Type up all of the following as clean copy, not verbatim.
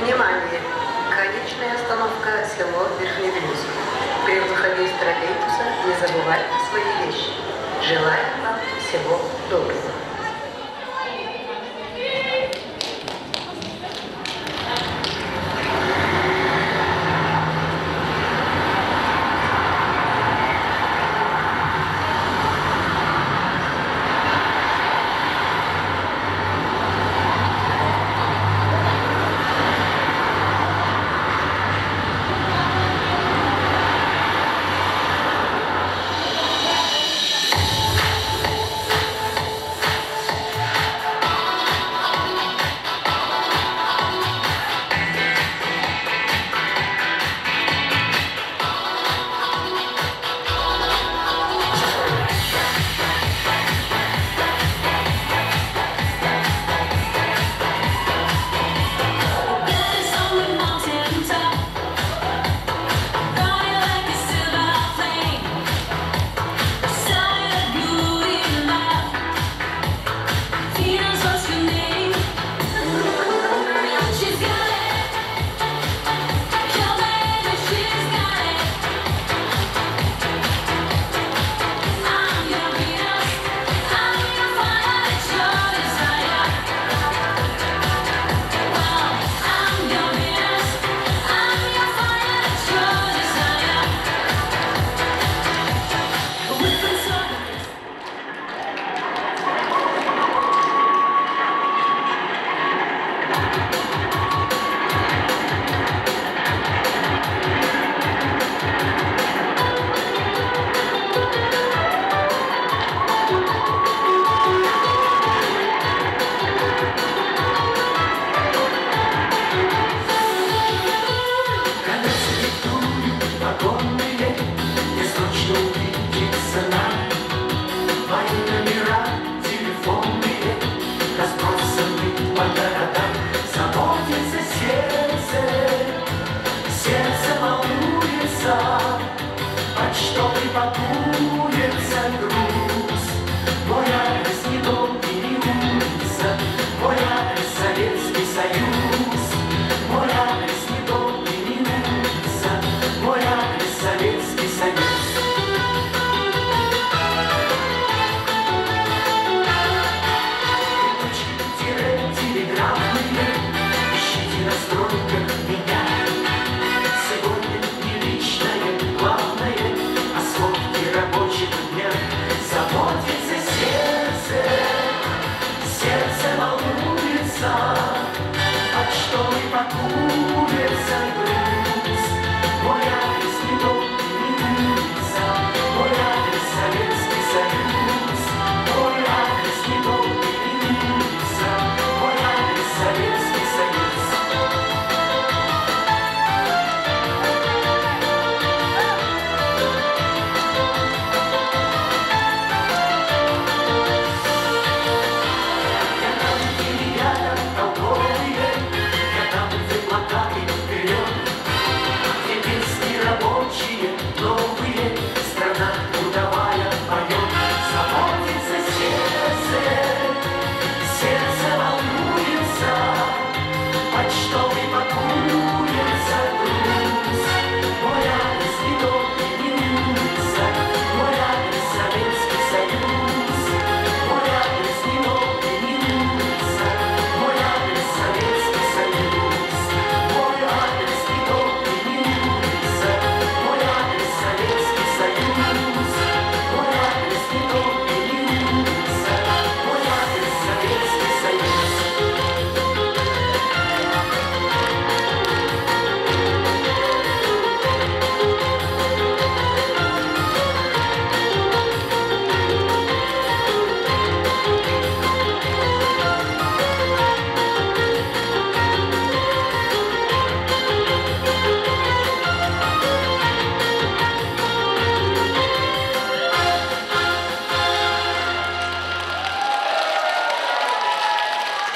Внимание! Конечная остановка село Верхнебелюзово. При выходе из троллейбуса не забывайте свои вещи. Желаем вам всего доброго.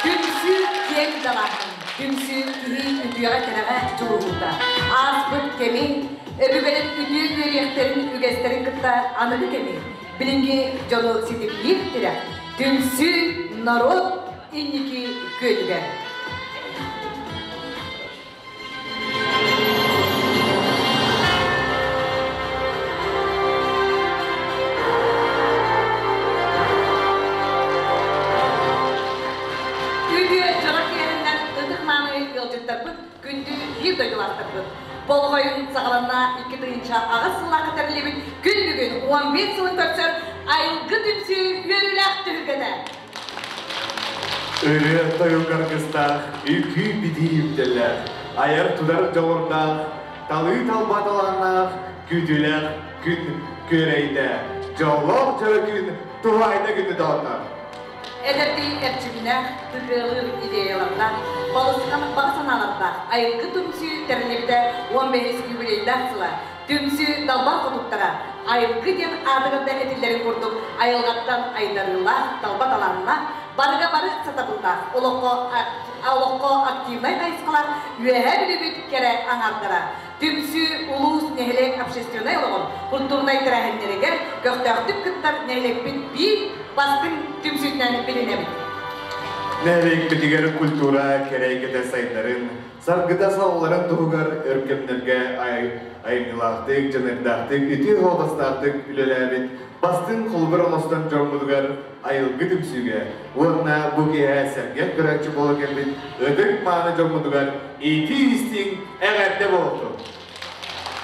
Түмсүү киэҥ далааһын, түмсүү киһи үтүөҕэ-кэрэҕэ дьулуһуута. Ааспыт кэми, өбүгэлэр үтүө үөрүйэхтэрин үгэстэрин кытта аныгы кэми, билиҥҥи дьону ситимниир тирэх, түмсүү норуот инники күөнүгэр. ыалдьыттарбыт, күндү биир дойдулаахтарбыт. Болҕойун саҕаланна 2008 сыллаахха тэриллибит күн бүгүн 11 сылын көрсөр Айылгы түмсүү үөрүүлээх түһүлгэтэ. Ырыа тойук аргыстаах, үкүү битии үктэллээх, айар-тутар дьоҕурдаах, талыы талба талааннаах, күүтүүлээх күн күөрэйдэ, дьоллоох дьоро күн туһаайда күнү доҕоттор. Эдэрдии эрчимнээх, тыгыалыыр идеялардаах, балысхан баҕа санаалардаах Айылгы түмсүү тэриллибитэ 15 юбилейдаах сыла. Түмсүү далбар хотуттара Айылгы диэн аатыгар да этиллэрин курдук айылҕаттан айдарыылаах, талба талааннаах, барыга бары сатабыллаах, олоххо, олоххо активнай хайысхалаах Үөһээ Бүлүүбүт кэрэ аҥаардара. Түмсүү улуус, нэһилиэк общественнай олоҕор, культурнай тэрээһиннэригэр көхтөөхтүк кыттар нэһилиэкпит биир бастыҥ түмсүүтүнэн билинэбит. Нэһилиэкпитигэр культура кэрэ эйгэтэ сайдарын, саргыта салалларын туһугар өр кэмнэргэ айымньылаахтык, дьаныардаахтык, үтүө суобастаахтык үлэлээбит бастыҥ холобур оҥостон дьоммутугар Айылгы түмсүүгэ уонна бу киэһэ сэргэх көрөөччү буола кэлбит ытык-мааны дьоммутугар иитии-истиҥ эҕэрдэ буолтун!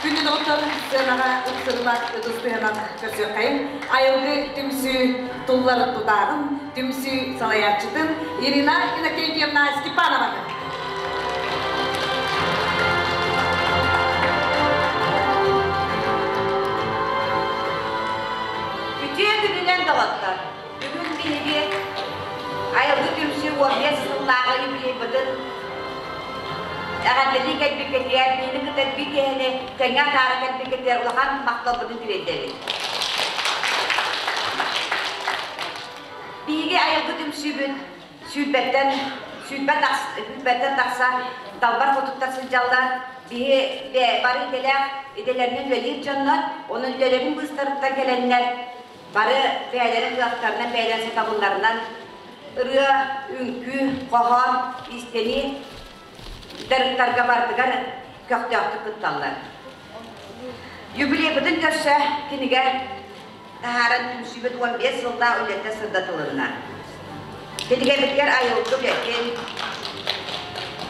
Күндү доҕоттор, сыанаҕа ыксырылар ытыс тыаһынан көрсүөххэйиҥ. Айылгы түмсүү туллар тутааҕын, түмсүү салайааччытын Ирина Иннокентьевна Степанованы. Үтүө күнүнэн доҕоттор! Бүгүн биһиги Айылгы түмсүү 15 сыллааҕы юбилейбытын эҕэрдэлии кэлбиккитигэр, биһини кытта биир киһини тэҥҥэ атаара кэлбиккитигэр улахан махталбытын тириэрдэбит. Биһиги Айылгы түмсүүбүт сүүрбэттэн сүүрбэ сүүрбэттэн тахса далбар хотуттар сылдьаллар. Биһи бары идэлээх идэлэринэн үлэлиир дьоннор, онон үлэлэрин быыстарыттан кэлэннэр бары бэйэлэрин кыахтарынан, бэйэлэрин сатабылларынан ырыа, үҥкүү, хоһоон, иистэнии дьарыктарга барытыгар көхтөөхтүк кытталлар. Юбилейбытын көрсө кинигэ таһааран түмсүүбүт 15 сыллаах үлэтэ сырдатылынна. Кинигэбитигэр айылгы үлэтин,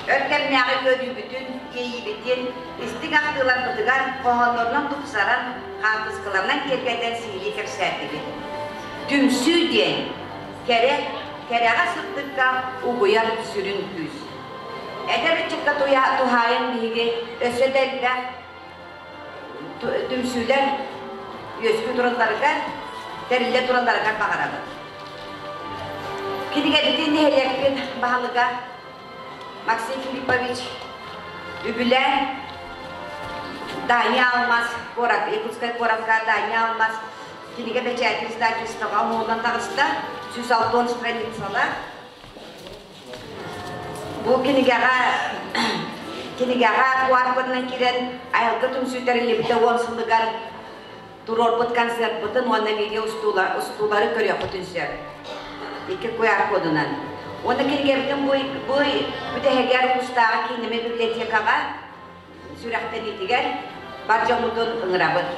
өр кэмнээҕи үөрүүбүтүн, иэйиибитин истиҥ ахтыыларбытыгар хоһооннорунан тупсаран, хаартыскаларынан киэргэтэн сиһилии кэпсээтибит. Түмсүү диэн кэрэ, кэрэҕэ сырдыкка угуйар сүрүн күүс. Эдэр ыччакка туһаайан биһиги өссө да элбэх түмсүүлэр үөскүү туралларыгар, тэриллэ туралларыгар баҕарабыт. Кинигэбитин нэһилиэкпит баһылыга Максим Филиппович үбүлээн Дания Алмаз куорат, Якутскай куоракка Дания Алмаз кинигэ бэчээтин издательствоҕа оҥоһуллан таҕыста. 160 страницалаах. Бу кинигэҕэ кинигэҕэ куаркодунан киирэн айылгы түмсүү тэриллибитэ уон сылыгар туруорбут концертпытын уонна видео устуулары көрүөххүтүн сөп. Икки QR-кодунан. Уонна кинигэбитин бу, бу бүтэһигэр улуустааҕы кииннэмэ библиотекаҕа сүрэхтэниитигэр бар дьоммутун ыҥырабыт.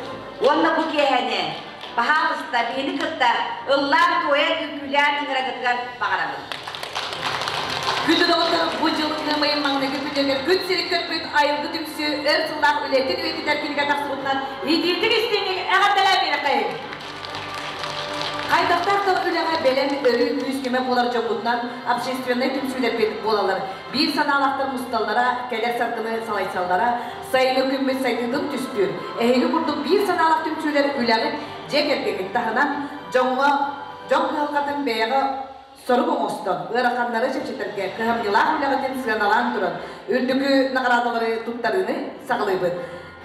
Уонна бу киэһэни, баһаалыста, биһини кытта ыллаан-туойан, үҥкүүлээн ыҥырагытыгар баҕарабыт. Күндү доҕоттор, бу дьыл ыамайын маҥнайгы күнүгэр күн сирин көрбүт Айылгы түмсүү өр сыллаах үлэтин үйэтитэр кинигэ тахсыбытынан итиитик истиҥник эҕэрдэлээн биэрэххэйиҥ! Хайдахтаах да үлэҕэ бэлэм өрүү күүс-көмө буолар дьоммутунан общественнай түмсүүлэрбит буолаллар. Биир санаалаахтар мусталлара, кэлэр саргыны салайсаллара, сайыҥҥы күммүт сайдыытын түстүүр. Эһиги курдук биир санаалаах түмсүүлэр үлэҕит дьиэ кэргэҥҥит таһынан, дьоҥҥо дьон кыһалҕатын бэйэҕэ сорук оҥостон, ыараханнары чэпчэтэргэ кыһамньылаах үлэҕитин сыаналаан туран, үрдүкү наҕараадалары туттарыыны саҕалыыбыт.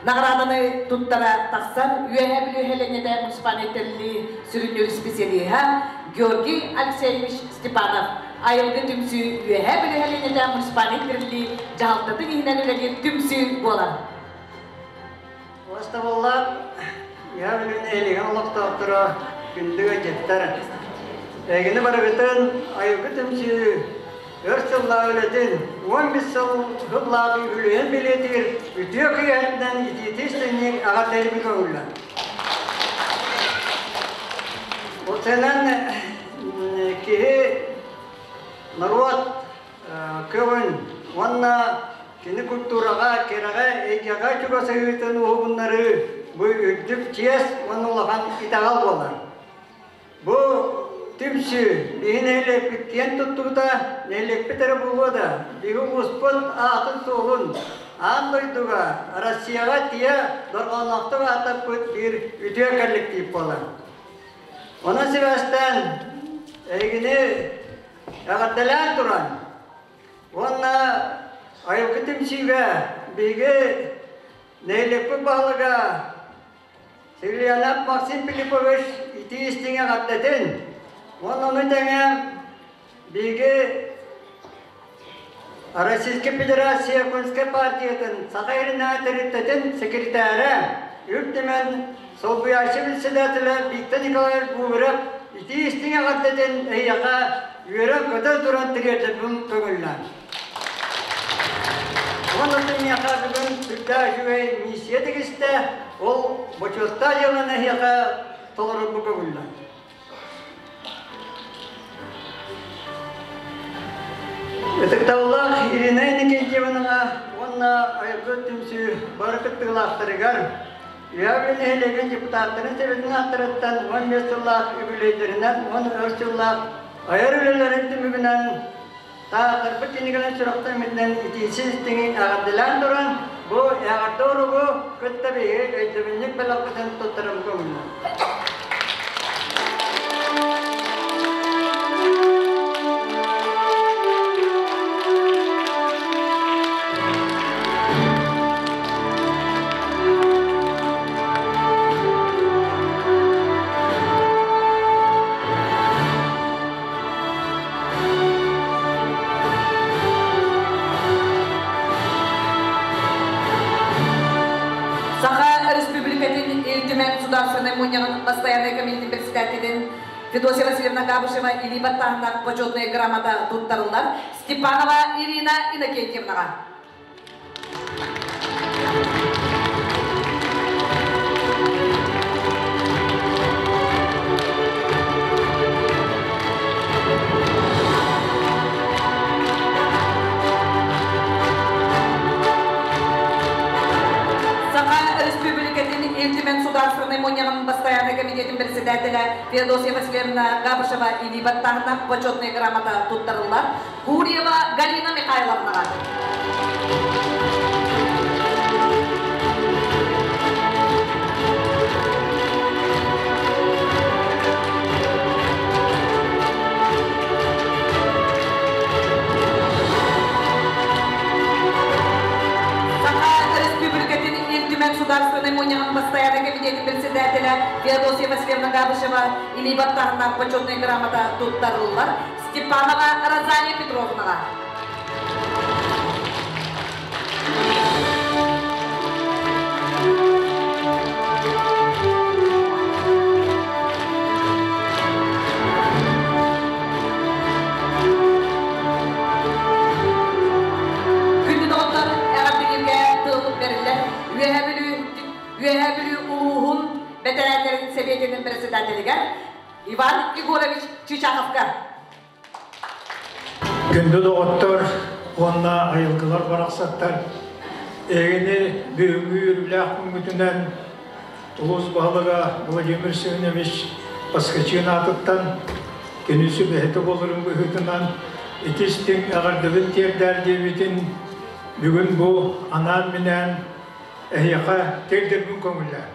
Наҕарааданы туттара тахсан, Үөһээ Бүлүү сэлиэнньэтэ муниципальнай тэриллии сүрүннүүр специалиһа Георгий Алексеевич Степанов, Айылгы түмсүү Үөһээ Бүлүү сэлиэнньэтэ муниципальнай тэриллии дьаһалтатын иһинэн үлэлиир түмсүү буолар. Уостабыллаах Үөһээ Бүлүү нэһилиэгин олохтоохторо, күндү ыалдьыттар! Эһигини барыгытын Айылгы түмсүү өр сыллаах үлэтин 15 сыл сыллаах үбүлүөйүн бэлиэтиир үтүө кыйаһытынан итиитии истиҥник эҕэрдэлиибин көҥүллэн. Ол сэнэн киһи норуот көҕүн уонна кини культураҕа, кэрэҕэ, эйгэҕэ чугасыһыытын уһугуннарыы бу үрдүк чиэс уонна улахан итэҕэл буолар. Бу түмсүү биһи нэһилиэкпит киэн туттубута, нэһилиэкпит эрэ буолуо да, биһи улууспут аатын-суолун аан дойдуга, Россияҕа тиийэ дорҕоонноохтук ааттаппыт биир үтүө коллектив буолар. Онон сибээстээн эһигини эҕэрдэлээн туран уонна айылгы түмсүүгэ биһиги нэһилиэкпит баһылыга Сергеянов Максим Филиппович итии истиҥ эҕэрдэтин уонна ону тэҥэ биһиги Российскай Федерация Якутскай партиятын Саха Ирина тэрилтэтин секретарэ, Ил Түмэн солбуйааччы председателэ Виктор Николаевич Губарев итии истиҥ эҕэрдэтин эһиэхэ үөрэн-көтөн туран тириэрдэрбин көҥүллээн. Уонна миэхэ бүгүн сүрдээх үчүгэй миссия тигистэ, ол бочуоттаах дьыаланы эһиэхэ толорорго көҥүллээн. Ытыктабыллаах Ирина Иннокентьевнаҕа уонна Айылгы түмсүү бары кыттыылаахтарыгар Үөһээ нэһилиэгин депутаттарын сэбиэтин ааттарыттан 15 сыллаах үбүлүөйдэринэн уонна өр сыллаах айар үлэлэрин түмүгүнэн тааттарбыт кинигэлэрин сүрэхтэммитинэн итиитсин истиҥин эҕэрдэлээн туран бу эҕэрдэ уругу кытта биһиги өйдөбүнньүк бэлэхпитин туттарым көҥүллэр. Саха Республикатын Ил Түмэн Судаарственнай мунньаҕын постояннай комитетин председателин Федосия Васильевна Габышева илии баттааһыннаах почетная грамота туттарыллар Степанова Ирина Иннокентьевнаҕа. Саха Республикатын Ил Түмэн Судаарственнай мунньаҕын бастайааннай комитетин председателэ Феодосия Васильевна Габышева илии баттааһыннаах почетная грамота туттарыллар Гурьева Галина Михайловнаҕа. Саха Республикатын Ил Түмэн Судаарственнай мунньаҕын бастайааннай комитетин председателэ Феодосия Васильевна Габышева илии баттааһыннаах почетная грамота туттарыллар Степанова Розалия Петровнаҕа. Күндү доҕоттор, эҕэрдэлииргэ тыл бэриллэр. Үөһээ Бүлүү Үөһээ Бүлүү улууһун бэтэрээннэрин сэбиэтин председателигэр Иван Егорович Чычаховка. Күндү доҕоттор уонна айылгылар барахсаттар, эһигини бүгүҥҥү үөрүүлээх күҥҥүтүнэн улуус баһылыга Владимир Семенович Поскачин аатыттан кини сүбэһитэ буоларын быһыытынан ити истиҥ эҕэрдэбин тиэрдээр диэбитин бүгүн бу анаан-минээн эһиэхэ тиэрдэрбин көҥүллээн.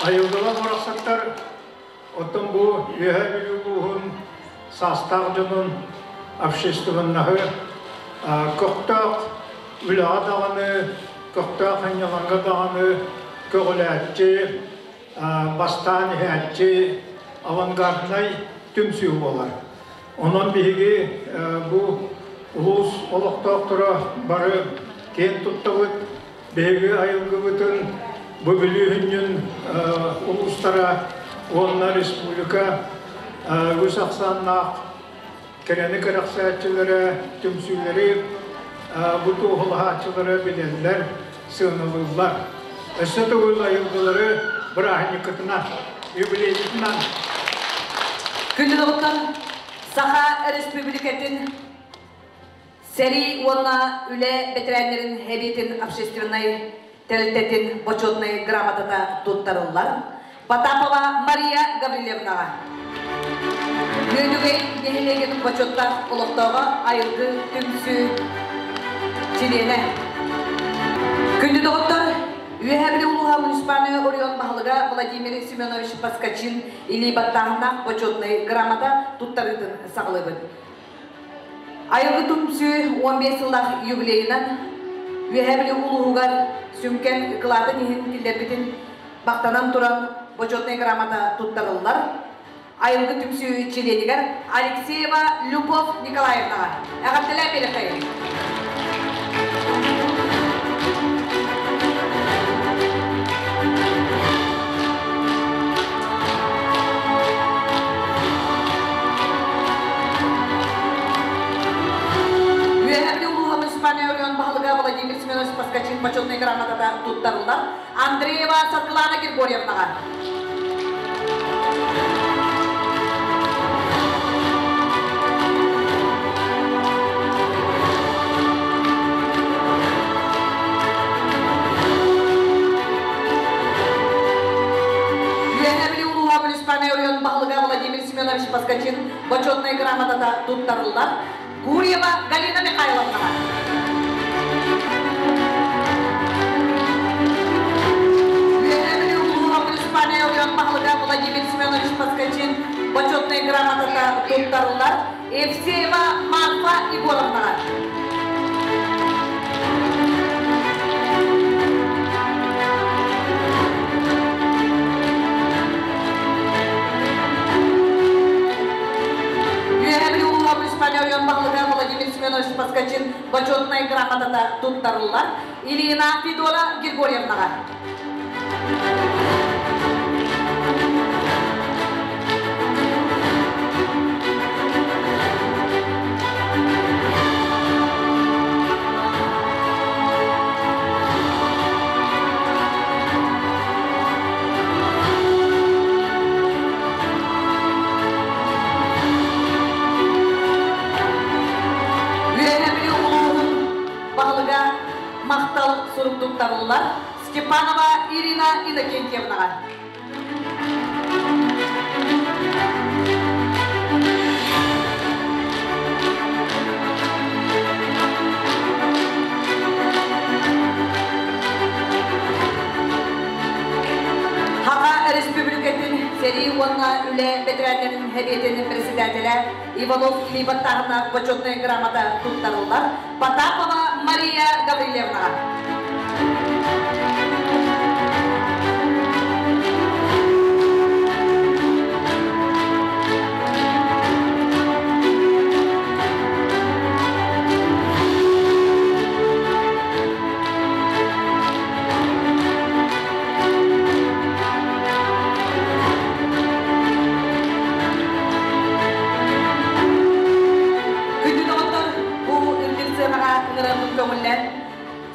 Айылгылар барахсаттар оттон бу Үөһээ Бүлүү улууһун саастаах дьонун общественноһы көхтөөх үлэҕэ даҕаны, көхтөөх сынньалаҥҥа даҕаны көҕүлээччи, бастаан иһээччи, авангарднай түмсүү буолар. Онон биһиги бу улуус олохтоохторо бары киэн туттабыт. Биһиги айылгыбытын бу Бүлүү улуустара уонна республика үгүс ахсааннаах кэрэни кэрэхсээччилэрэ, түмсүүлэри бу туоһулаһааччылары билэллэр, сыаналыыллар. Өссө төгүл айылгылары бырааһынньыккытынан, юбилейгытынан! Күндү доҕоттор, Саха Республикатын Сэрии уонна үлэ бэтэрээннэрин эбиитин общественнай тэрилтэтин бочуотунай грамотата туттарыллар. Потапова Мария Гаврильевнаҕа. Үөдүгэй нэһилиэгин бочуоттаах олохтооҕо Айылгы түмсүү чилиэнэ. Күндү доҕоттор, Үөһээ Бүлүү улууһа муниципальнай оройуон баһылыга Владимир Семенович Поскачин илии баттааһыннаах бочуотунай грамота туттарыытын саҕалыыбыт. Айылгы түмсүү 15 сыллаах юбилейынан Үөһээ Бүлүү улууһугар сүҥкэн кылаатын иһин киллэрбитин махтанан туран бочуотунай грамота туттарыллар. Айылгы түмсүү чилиэнигэр Алексеева Любовь Николаевнаҕа эҕэрдэлээн биэриэххэйиҥ. Үөһээ Бүлүү улууһа муниципальнай оройуон баһылыга Владимир Семенович Поскачин почетнай грамотата туттарыллар Андреева Саргылана Григорьевнаҕа. Үөһээ Бүлүү улууһа муниципальнай оройуон баһылыга Владимир Семенович Поскачин бочуотунай грамотата туттарыллар Гурьева Галина Михайловнаҕа. Үөһээ Бүлүү улууһа муниципальнай оройуон баһылыга Владимир Семенович Поскачин бочуотунай грамотата туттарыллар Евсеева Марфа Егоровнаҕа. Үөһээ Бүлүү улууһа муниципальнай оройуон баһылыга Владимир Семенович Поскачин бочуотунай грамотата туттарыллар Ильина Федора Григорьевнаҕа. Үөһээ Бүлүү улууһун баһылыга махтал сурук туттарыллар Степанова Ирина Иннокентьевнаҕа. Хаха Республикатын сэрии уонна үлэ бэтэрээннэрин Сэбиэтин председателэ Иванов илии баттааһына бочуотунай грамота туттарыллар Потапова Мария Гаврильевнаҕа. Күндү доҕоттор, бу үрдүк сыанаҕа ыҥырарбын көҥүллээн,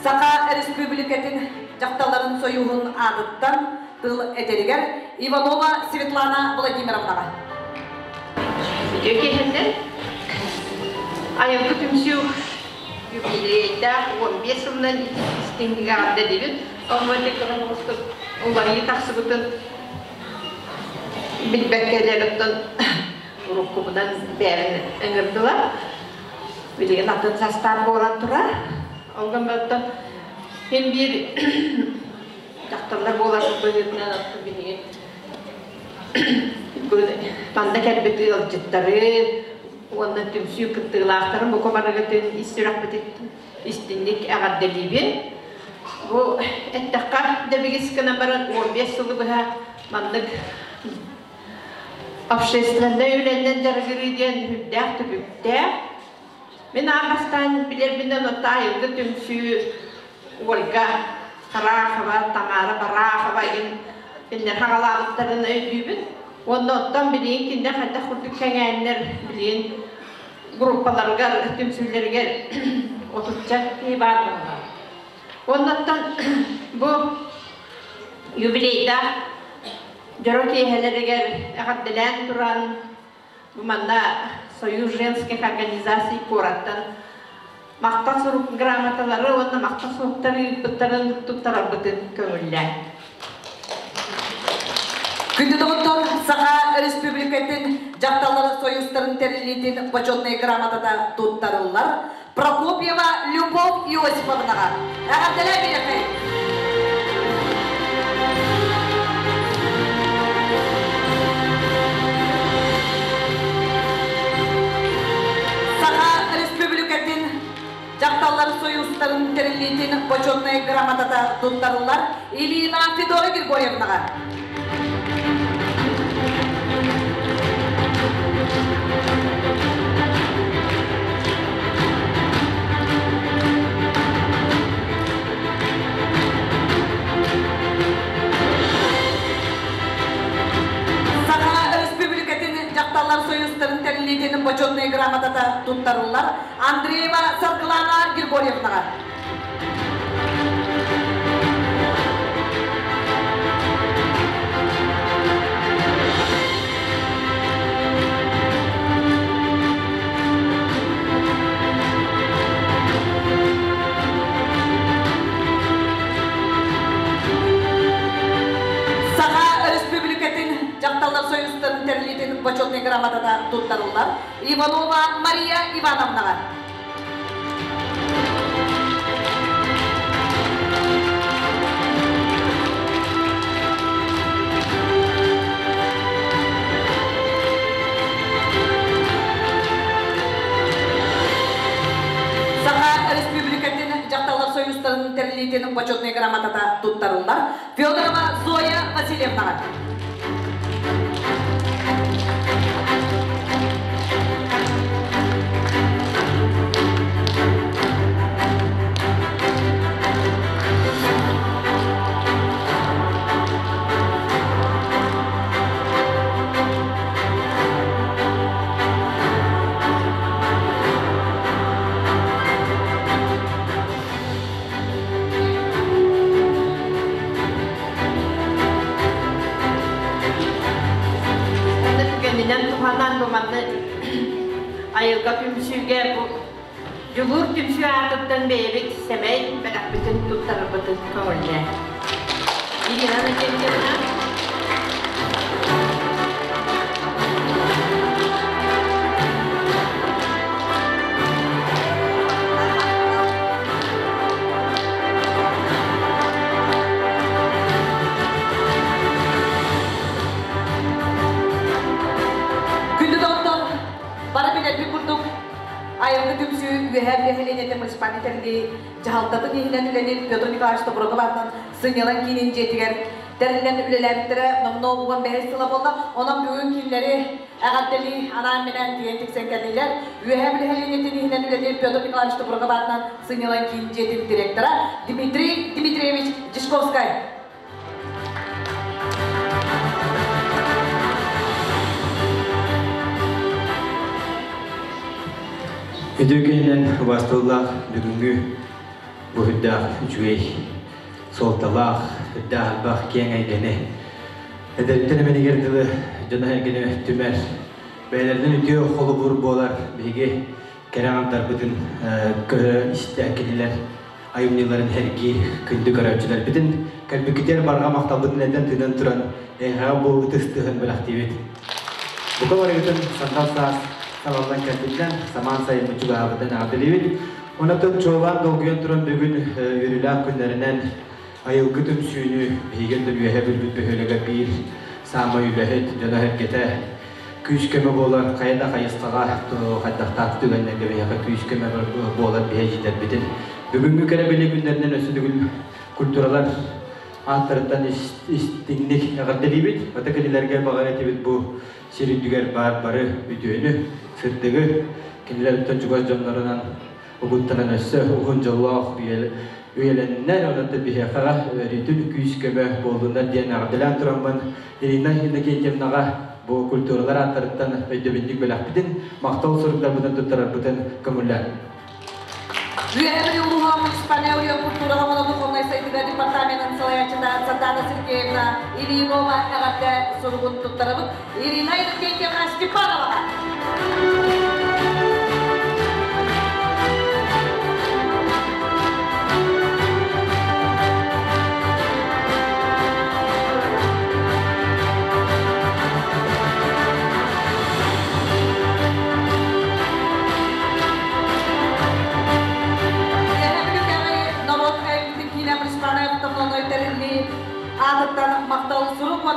Саха Республикатын дьахталларын сойууһун аатыттан тыл этэригэр Иванова Светлана Владимировнаҕа. Үтүө киэһэннэр айылгы түмсүү юбилейдаах 15 сылынан истиҥник эҕэрдэлиибин. Онно көрөн оҕустук уларыйыы тахсыбытын билбэккэлэр оттон уруккубунан бэйэбин ыҥырдылар. Билигин атын састаап буолан турар. Ол гынан хин биир дьахталлар буолар быһыытынан билигин манна кэлбит ыалдьыттары уонна түмсүү кыттыылаахтарын бука барыгытын ис сүрэхпититтэн истинник эҕэрдэлиибин. Бу эттэххэ дэбигис гынан баран 15 сылы быһа маннык общественнай үлэннэн дьарыгырыы диэн үрдээх түбүктээх. Мин аан бастаан билэрбинэн отто айылгы түмсүү Ольга Харахова, Тамара Барахова игин кинилэр хаҕалаабыттарын өйдүүбүн. Уонна оттон билигин кинилэр хайдах курдук кэҥээннэр билигин группаларыгар, түмсүүлэригэр отучча киһи баар буолла. Уоннаттан бу юбилейдаах дьоро киэһэлэригэр эҕэрдэлээн туран бу манна Союз женских организаций куораттан Махтал сурук грамоталары уонна махтал суруктары ыыппыттарын туттарарбытын көҥүллээн. Күндү доҕоттор, Саха Республикатын дьахталлар союзтарын тэриллиитин почетнай грамотата туттарыллар Прокопьева Любовь Иосифовнаҕа. Эҕэрдэлээ биһиэхэ! Саха Республикатын дьахталлар союзтарын тэриллиитин почетнай грамотата туттарыллар Ирина Федора Григорьевнаҕа. Саха Өрөспүүбүлүкэтин дьахталлар союзтарын тэриллиитин почетнай грамотата туттарыллар Андреева Саргылана Григорьевнаҕа. Саха Өрөспүүбүлүкэтин дьахталлар союзтарын тэриллиитин почетнай грамотата туттарыллар Иванова Мария Ивановнаҕа. Саха Республикатын дьахталлар союзтарын тэриллиитин почетнай грамотата туттарыллар Федорова Зоя Васильевнаҕа. Онно түгэнинэн туһанан бу манна айылга түмсүүгэ бу Дьулуур түмсүү аатыттан бэйэбит сэмэй бэлэхпитин туттарарбытын көҥүллээ. Ирина Надеждевна. Күндү доҕоттор, бары билэрбит курдук, айылгы түмсүү Үөһээ Бүлүү муниципальнай тэриллии дьаһалтатын иһинэн үлэлиир Петр Николаевич Тобуроков аатынан сынньалаҥ киинин дьиэтигэр тэриллэн үлэлээбиттэрэ номнуо 15 сыла буолла. Онон бүгүн кинилэри эҕэрдэлии анаан-минээн тиийэн тиксэн кэллилэр. Үөһээ Бүлүү нэһилиэнньэтин иһинэн үлэлиир Петр Николаевич Тобуроков аатынан сынньалаҥ киин дьиэтин директора Дмитрий Дмитриевич Дьячковскай. Үтүө күнүнэн убаастабыллаах бүгүҥҥү бу үрдээх үчүгэй суолталаах, үрдээх элбэх киэҥ эйгэни эдэриттэн эмэнигэр дылы дьоно-сэргэни түмэр, бэйэлэринэн үтүө холобур буолар биһиги кэрэ аҥардарбытын көрө истэ кинилэр айымньыларын сэргиир күндү көрөөччүлэрбитин кэлбиккитигэр барҕа махталбытын этэн тыынан туран эһэҕэ бу ытыс тыаһын бэлэхтиибит. Бука барыгытын сандал саас салаллан кэлбитинэн самаан сайыммыт чугаһаабытын эҕэрдэлиибит. Онон чуолаан долгуйан туран бүгүн үөрүүлээх күннэринэн айылгы түмсүүнү биһиги үөһэ билбит бөһүөлэгэ биир саамай үлэһит дьоно-сэргэтэ күүс-көмө буолар хайа да хайысхаҕа хайдахтаах түгэннэргэ биһиэхэ күүс-көмө буолар биһиэдьидэрбитин бүгүҥҥү кэрэ-бэлиэ күннэринэн өссө төгүл культуралар ааттарыттан истиҥник эҕэрдэлиибит. Ата кинилэргэ баҕар этибит бу сир үрдүгэр баар бары үтүөнү, сырдыгы, кинилэртэн чугас дьоннорунан угуттанан өссө уһун дьоллоох үйэлэннэр, онон биһиэхэҕэ өрүүтүн күүс-көмө буоллуннар диэн эҕэрдэлээн тураммын Ирина Иннокентьевнаҕа бу культуралар ааттарыттан өйдөбүнньүк бэлэхпитин, махтал суруктарбытын туттарарбытын көҥүллээн. Үөһээ Бүлүү улууһа муниципальнай оройуон культураҕа уонна духовнай сайдыыга департаменын салайааччыта Сардана Сергеевна Ильинова эҕэрдэ суругун туттарабыт. Ирина Иннокентьевна Степановаҕа.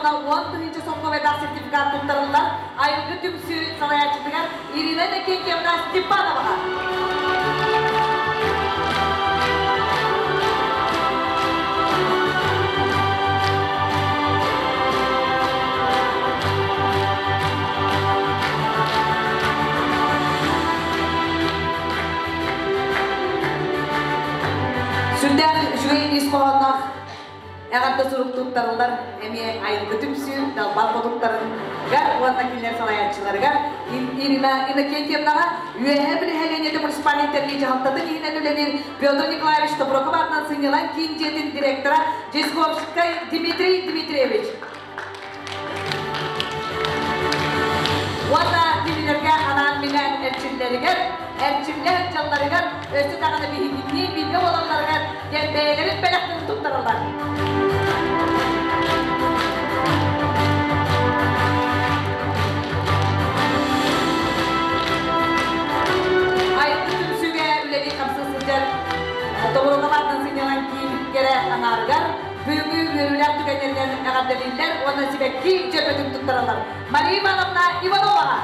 уонна 10 000 солкуобайдаах сертификат туттарыллар Айылгы түмсүү салайааччытыгар Ирина Иннокентьевна Степановаҕа. Сүрдээх үчүгэй ис хоһоонноох эҕэрдэ сурук туттарыллар эмиэ Айылгы түмсүү далбар хотуттарыгар уонна кинилэр салайааччыларыгар Ирина Иннокентьевнаҕа Үөһээ Бүлүү нэһилиэнньэтэ муниципальнай тэрилии дьаһалтатын иһинэн үлэлиир Петр Николаевич Тобуроков аатынан сынньалаҥ киин дьиэтин директора Дьисковскай Дмитрий Дмитриевич. Уонна кинилэргэ анаан-минээн эрчиллэригэр, эрчиллэ сылдьалларыгар, өссө даҕаны биһигиннии бииргэ буолалларыгар диэн бэйэлэрин бэлэхтэрин туттараллар. Айылгы түмсүүгэ үлэлии хамсыы сылдьар Тобуруков аатынан сынньалаҥ киин кэрэ аҥаарыгар бүгүҥҥү үөрүүлээх түгэннэринэн эҕэрдэлииллэр уонна сибэкки дьөрбөтүн туттараллар. Мария Ивановна Ивановаҕа.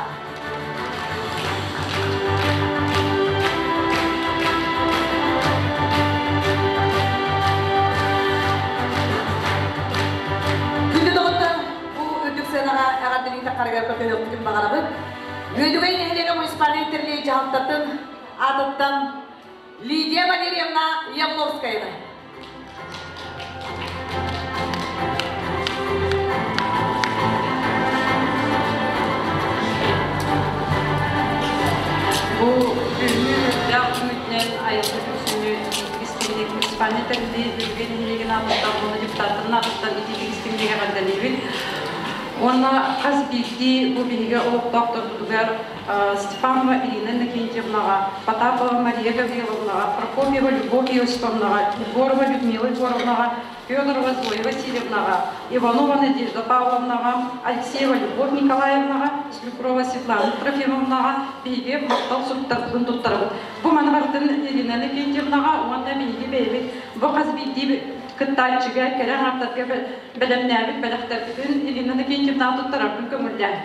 Күндү доҕоттор, бу үрдүк сыанаҕа эҕэрдэлии таххарыгар көрдөһүөхпүтүн баҕарабыт. Үөдүгэй нэһилиэгэ муниципальнай тэрилии дьаһалтатын аатыттан Лидия Валерьевна Явловскаяны. Бу бүгүҥҥү үөрдээх түмүгүнэн айылҕа түмсүүнү истиҥник муниципальнай тэриллии Үөдүгэй нэһилиэгин аатыттан уонна депутаттарын аатыттан итиитик истиҥник эҕэрдэлиибин. Уонна хас биирдии бу биһиги олохтоохторбутугар Степанова Ирина Иннокентьевнаҕа, Потапова Мария Гавриловнаҕа, Прокопьева Любовь Иосифовнаҕа, Егорова Людмила Егоровнаҕа, Федорова Зоя Васильевнаҕа, Иванова Надежда Павловнаҕа, Алексеева Любовь Николаевнаҕа, Слюкрова Светлана Трофимовнаҕа биһиги махтал суруктарбытын туттарабыт. Бу маны барытын Ирина Иннокентьевнаҕа уонна биһиги бэйэбит бу хас биирдии кыттааччыга кэрэ аҥардарга бэлэмнээбит бэлэхтэрбитин Ирина Иннокентьевнаҕа туттарарбын көҥүллээн.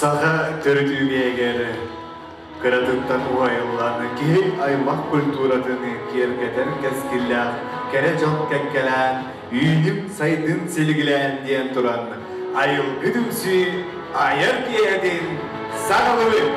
Саха төрүт үгээгэр кыратыттан уһайыллан киһи аймах культуратын киэргэтэр кэскиллээх кэрэ дьон кэккэлээн үүнүм сайдын силигилээн диэн туран айылгы түмсүү айар киэһэтин саҕалыбыт!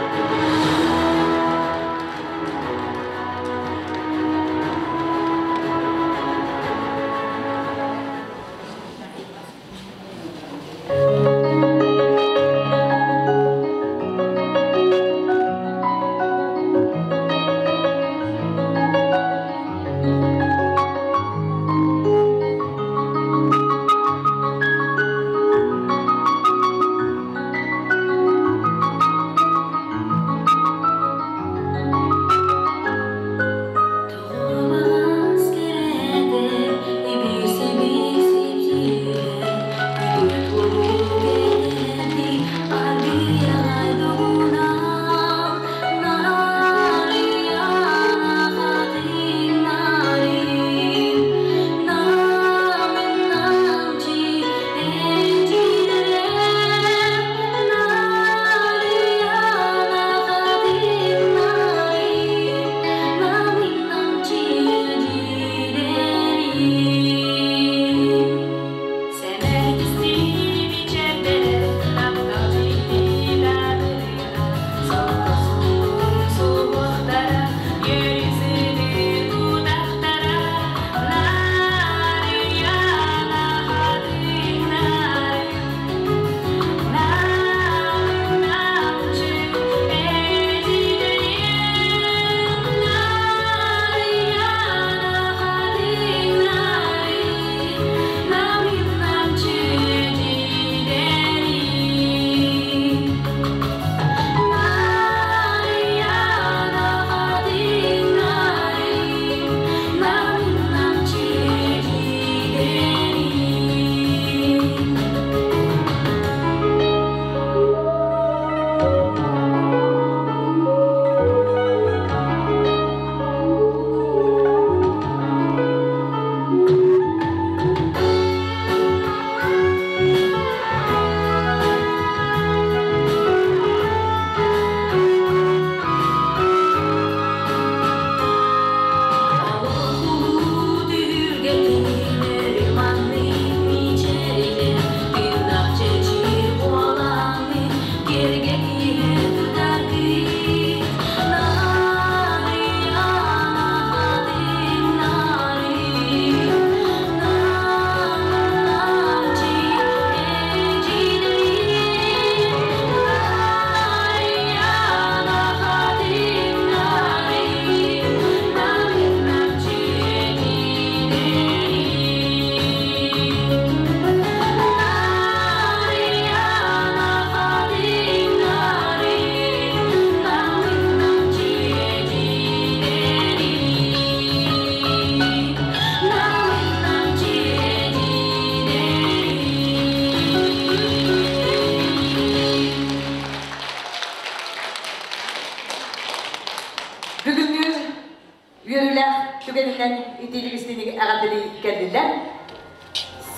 үбүлүөйдэринэн итиилик-истиҥник эҕэрдэлии кэллилэр.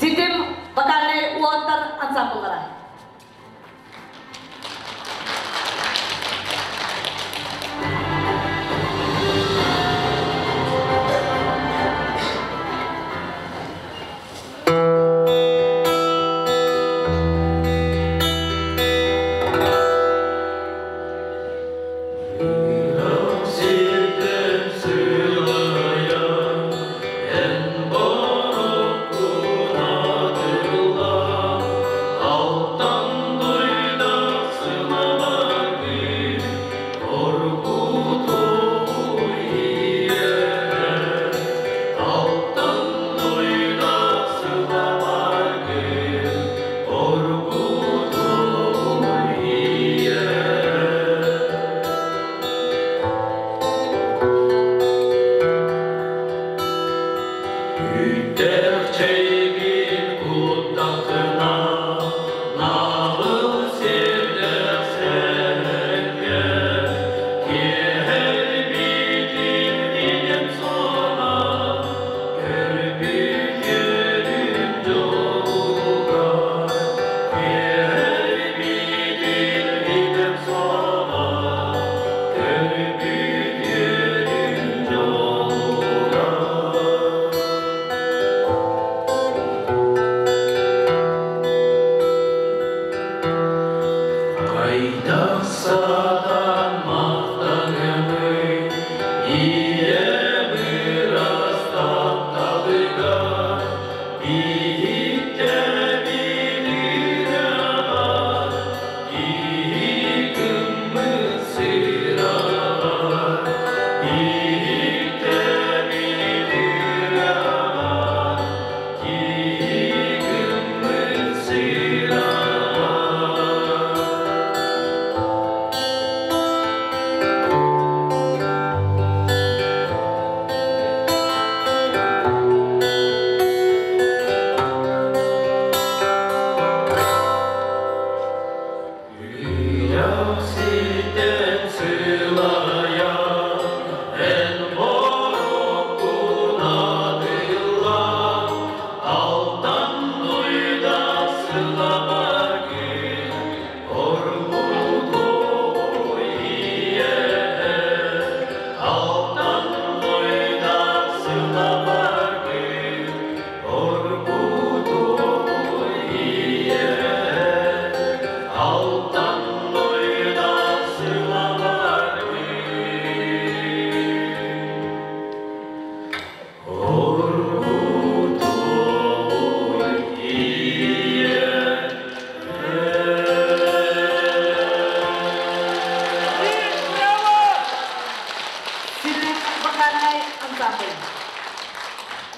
Ситим вокальнай уолаттар ансамбллара.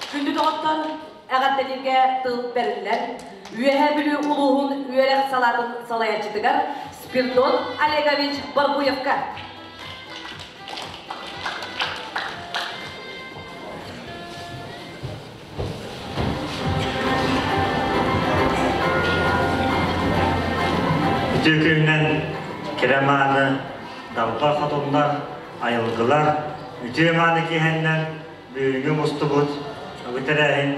Күндү доҕоттор, эҕэрдэлииргэ тыл бэриллэр. Үөһээ Бүлүү улууһун үөрэх салаатын салайааччытыгар Спирдон Олегович Барбуевка. Үтүө күнүнэн кэрэ мааны далба хотуннар, айылгылар, үтүө мааны киһэннэн бүгүҥҥү мустубут бу тэрээһин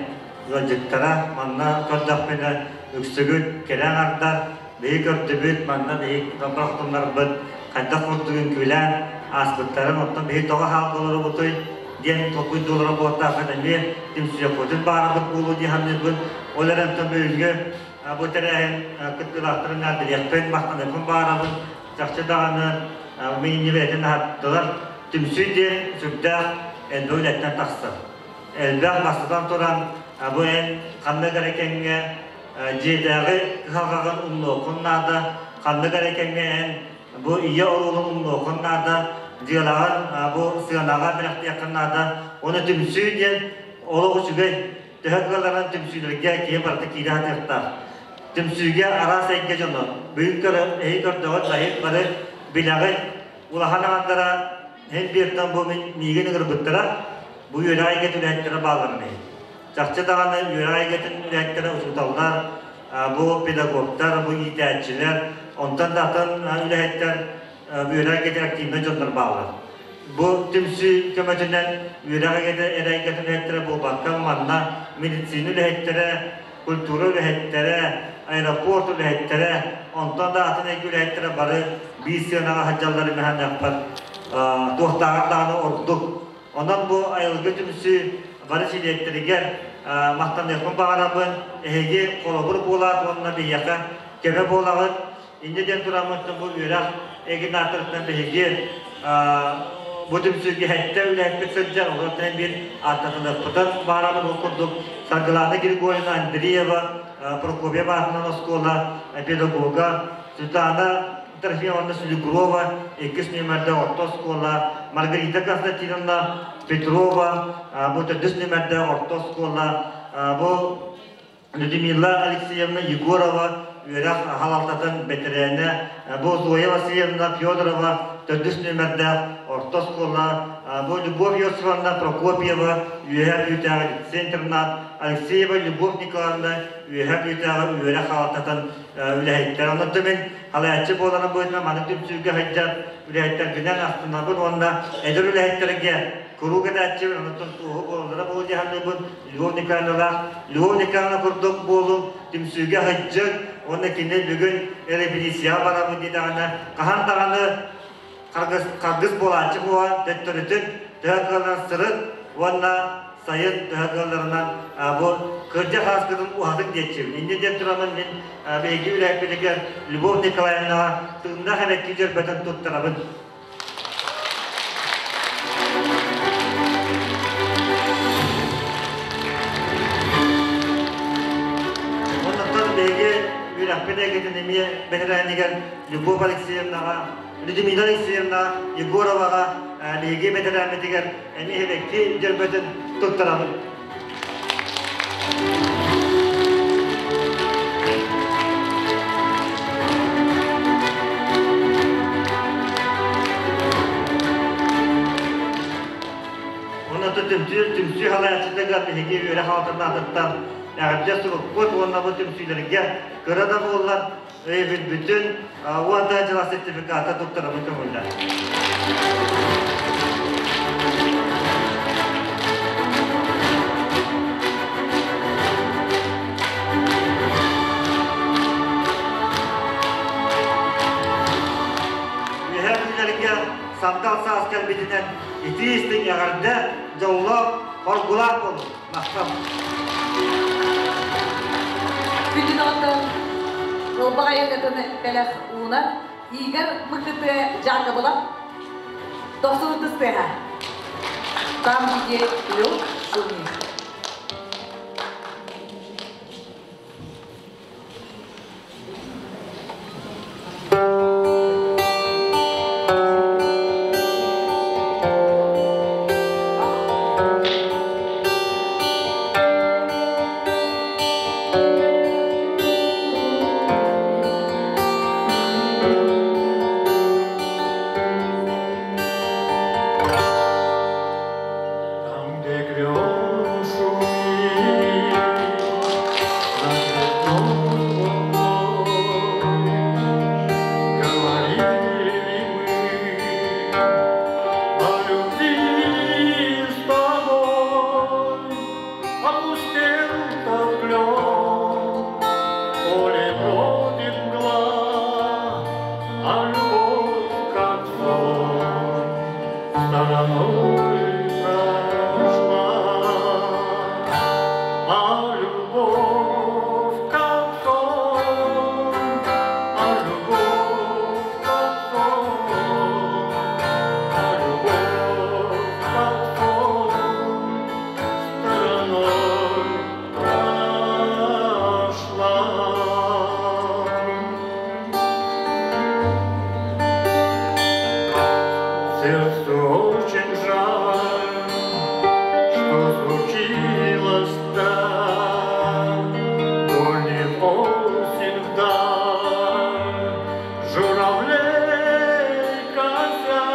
ыалдьыттара манна көрдөхпүнэ үксүгүт кэрэ аҥардар биһи көрдүбүт манна биһи далба хотуннарбыт хайдах курдук үҥкүүлээн ааспыттарын оттон биһи тоҕо хаалга олоробутуй диэн толкуйдуулара буолтааххын эмиэ түмсүөхпүтүн баарабыт буолуо дии саныырбын. Ол эрэн бүгүҥҥү бу тэрээһин кыттыылаахтарын билиэхпин, махтаныахпын баарабын. Чахчы даҕаны миинни бэйэтин аһаттылар. Түмсүү диэн сүрдээх элбэх үлэттэн тахсар. Элбэх бастатан туран бу эн ханнык эрэ кэмҥэ дьиэтээҕи кыһалҕаҕын умнуоххун наада, ханнык эрэ кэмҥэ эн Бу ийэ оруолун умнуоххун наада, дьыалаҕын бу сыанаҕа бэлэхтиэххин наада. Уонна түмсүү диэн олох үчүгэй. Төһө кыалларынан түмсүүлэргэ киһи барыта киирэ сатыахтаах. Түмсүүгэ араас эйгэ дьоно. Бүгүн көрө, эһи көрдөҕүт, баһыйык бары билэҕит. Улахан аҥардара һин бииртэн бу мин миигин ыҥырбыттара. Бу үөрэх эйгэтин үлэһиттэрэ баалларын иһин. Чахчы даҕаны үөрэх эйгэтин үлэһиттэрэ учууталлар, бу педагогтар, бу иитээччилэр, онтон да атын үлэһиттэр үөрэх эйгэтин активнай дьоннор бааллар. Бу түмсүү көмөтүнэн үөрэх эйгэтин үлэһиттэрэ буолбакка, манна медицина үлэһиттэрэ, культура үлэһиттэрэ, аэропорт үлэһиттэрэ, онтон да атын эйгэ үлэһиттэрэ бары биир сыанаҕа сылдьалларын мэһэннэхпэр туохтааҕар даҕаны ордук. Онон бу айылгы түмсүү бары чилиэттэригэр махтаныахпын баҕарабын. Эһиги холобур буолаат уонна биһиэхэ көмө буолаҕыт. Инньэ диэн тураммыттан бу үөрэх эгинаторыттан биһиги бу түмсүүгэ сэттэ үлэһиппит сылдьар, олортон биир ааттатыныахпытын баарабын. Ол курдук Саргылана Григорьевна Андреева, Прокопьев аатынан оскуола педагога, Светлана Трофимовна Сүлүгрова, иккис нүөмэрдээх орто оскуола, Маргарита Константиновна Петрова, бу төрдүс нүөмэрдээх орто оскуола, бу Людмила Алексеевна Егорова, үөрэх халалтатын бэтэрээнэ, бу Зоя Васильевна Федорова, төрдүс нүөмэрдээх орто оскуола, бу Любовь Иосифовна Прокопьева, Үөһээ Бүлүүтээҕи лицей-интернат, Алексеева Любовь Николаевна, Үөһээ Бүлүүтээҕи үөрэх халалтатын үлэһиттэр. Онон мин халаяччы буоларым быһыытынан маны түмсүүгэ сылдьар үлэһиттэрбинэн астынабын уонна эдэр үлэһиттэргэ куруук этээччибин, онтон туоһу буолаллара буолуо дии саныыбын. Львов Николаевналаах Львов Николаевна курдук буолуҥ, түмсүүгэ сылдьыҥ уонна кини бүгүн репетицияҕа барабын диэтэҕинэ, хаһан даҕаны харгыс буолааччы буолан, төттөрүтүн төһө кыалларынан сырыт уонна сайын төһө кыалларынан бу кырдьа сааскытын уһатыҥ диэччибин. Инньэ диэн тураммын мин биһиги үлэһиппитигэр Любовь Николаевнаҕа тыыннаах эбэкки дьөрбөтөн туттарабын. Онтон биһиги үөрэхпит эйгэтин эмиэ бэтэрээнигэр Любовь Алексеевнаҕа, Людмила Алексеевна Егороваҕа биһиги бэтэрээммитигэр эмиэ эбэкки дьөрбөтүн туттарабын. Онон түмсүү түмсүү халаяччытыгар биһиги үөрэх алтыннаатыттан эҕэрдэ сурукпут уонна бу түмсүүлэргэ кыра да буоллар өйөбүлбүтүн уонна дьыла сертификата туттарабын көҥүллэр. Үөһээ күннэргэ сандал саас кэлбитинэн итии истиҥ эҕэрдэ, дьоллоох, хоргулаах болун. Махтал. Күндү доҕоттор, ылбаҕай ырыатын бэлэх уунар Игорь Мыкыты Дьаакыбылап дохсун ытыс тыаһа. Там, где лед шумит. Там, где клен шумит, над лесной волной, говорили мы о любви с тобой. Опустел тот клен, поле бродит мгла, а любовь, как сон, стороной прошла. А любовь, как сон, а любовь, как сон, а любовь, как сон, стороной прошла. Сердцу очень жаль, что случилось так. Гонит осень вдаль, журавлей кося,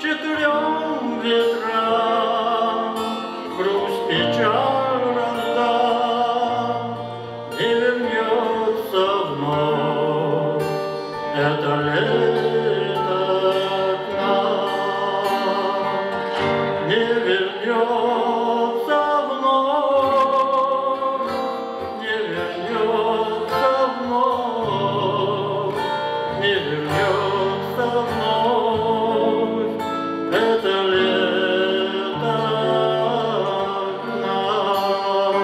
четырем ветрам грусть печаль раздам, не вернется вновь это лето к нам. вернется вновь, не вернется вновь, не вернется вновь это лето к нам.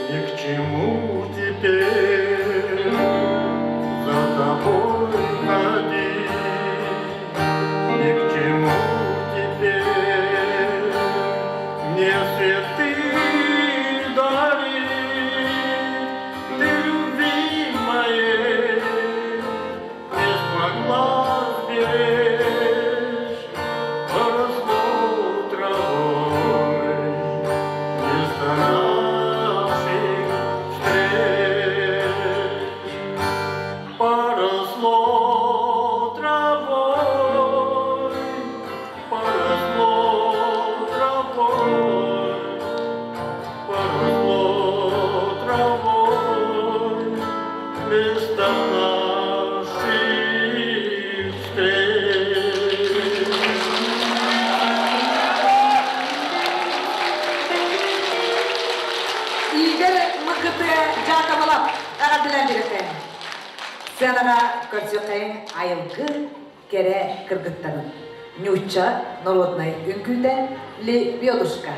Ни к чему теперь за тобой ходить, ни к чему теперь мне цветы дарить. Ты любви моей не смогла сберечь, поросло травой место наших встреч. Поросло травой, поросло травой, поросло травой место наших встреч. Игорь МКТ Жакабалап эҕэрдэлээн биэриэххэйиҥ. Сыанаҕа көрсүөххэйиҥ айылгы кэрэ кыргыттарын. Ньуучча народнай үҥкүүтэ Лебедушка.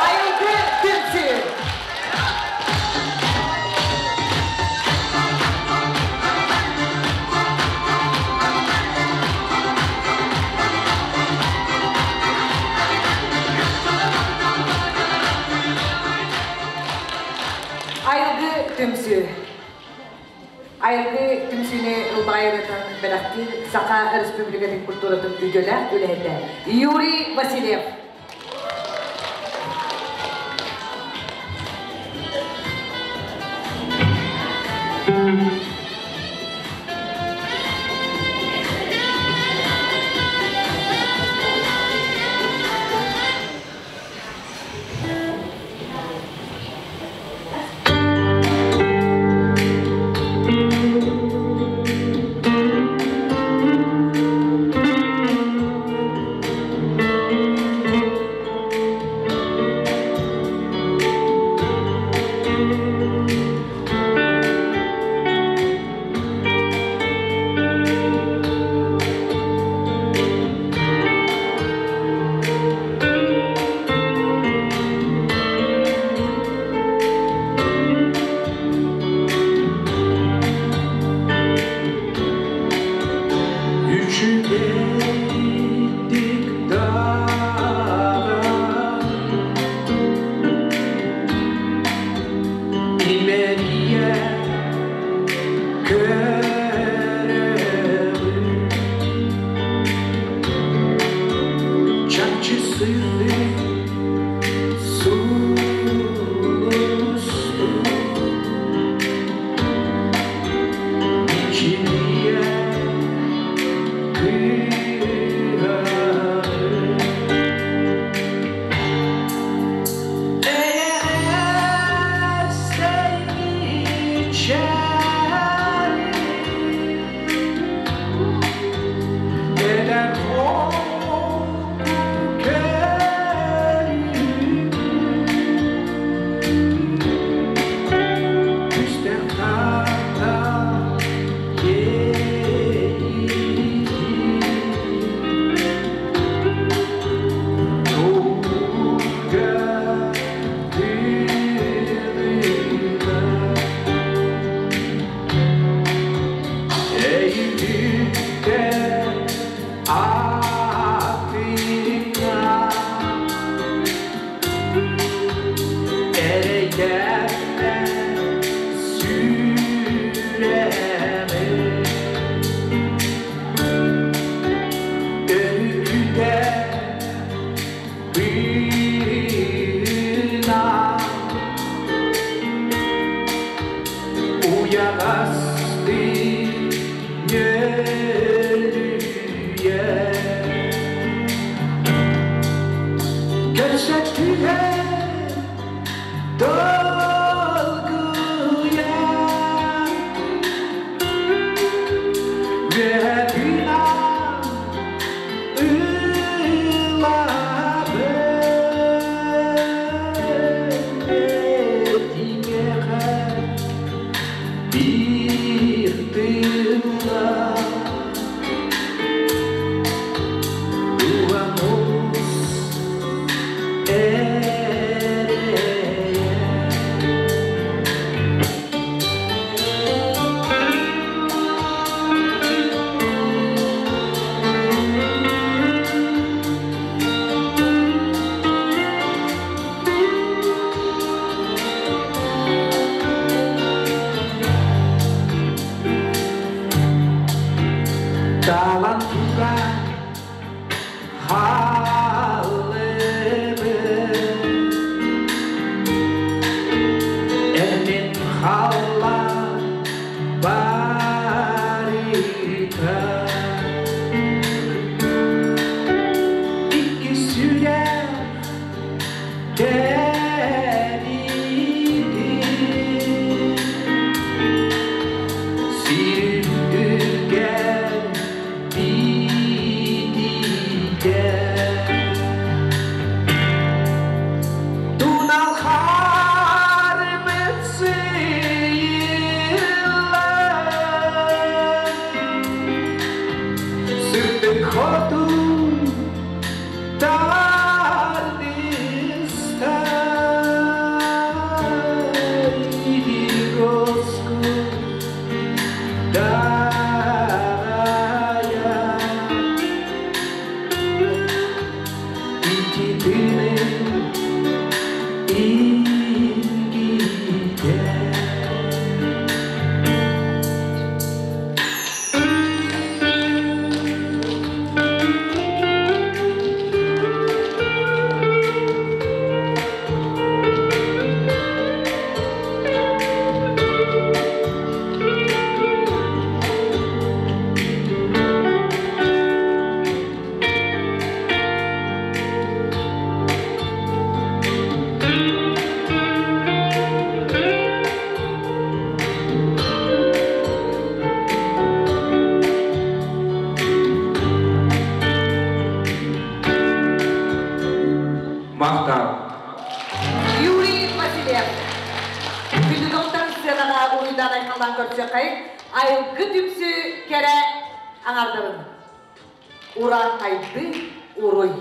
Айылгы түмсүү. Айылгы түмсүү. Айылгы түмсүүнү ылбаҕай ырыатын бэлэхтиир Саха Республикатын культуратын үтүөлээх үлэһитэ Юрий Васильев. Үчүгэйдик даҕан имэрийэ көрөҕүн, чахчы сырдык сулустуу мичилийэ кыыһаҕын. Көрсүөххэйиҥ айылгы түмсүү кэрэ аҥардарын. Урааҥхайды уруй!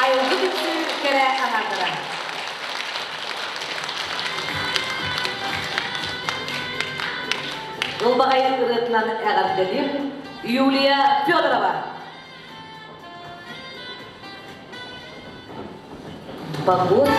Айылгы түмсүү кэрэ аҥардара. Ылбаҕай ырыатынан эҕэрдэлиир Юлия Федорова. Погода.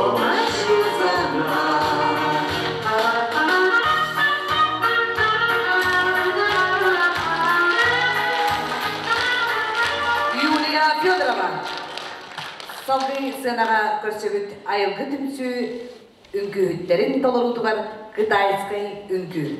помощью за Юлия Федорова. Салгыы сыанаҕа көрсөбүт айылгы түмсүү үҥкүүһүттэрин толоруутугар китайскай үҥкүү.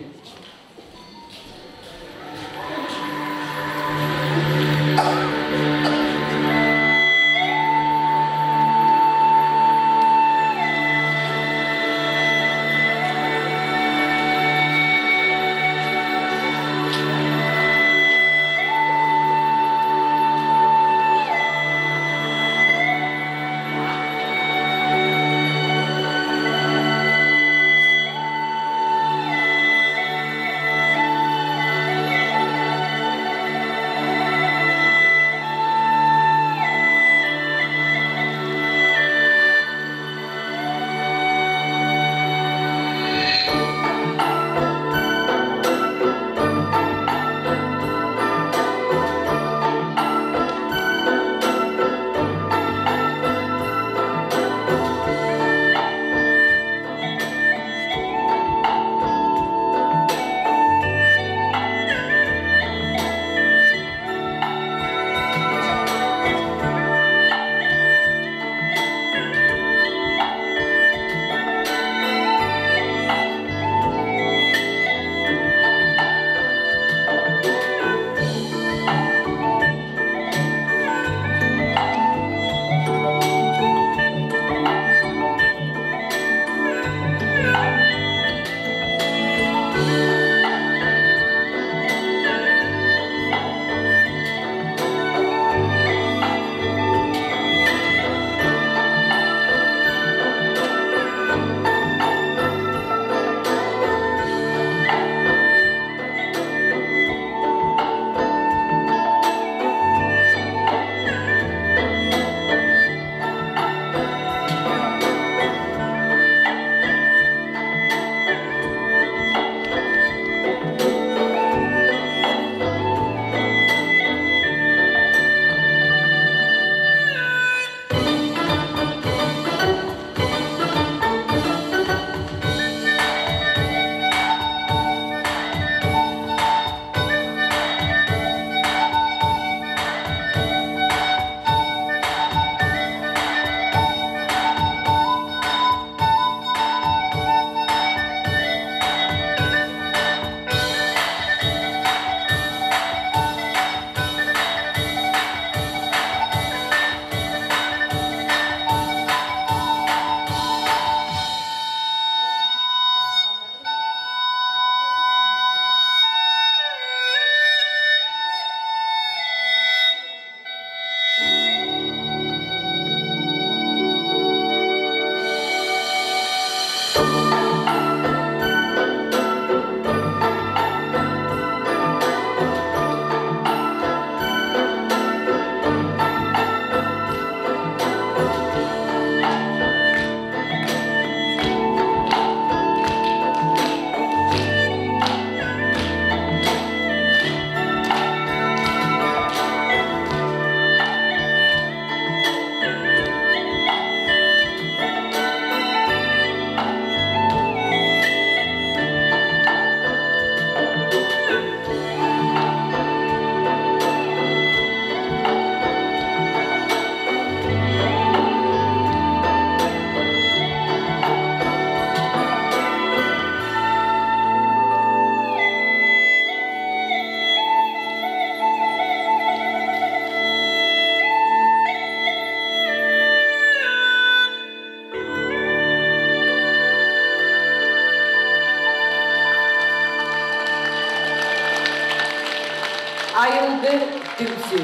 Айылгы түмсүү.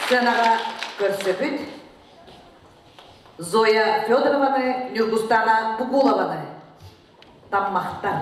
Сценаҕа көрсөбүт Зоя Федорованы, Нюргустана Пугулованы. Таммахтар.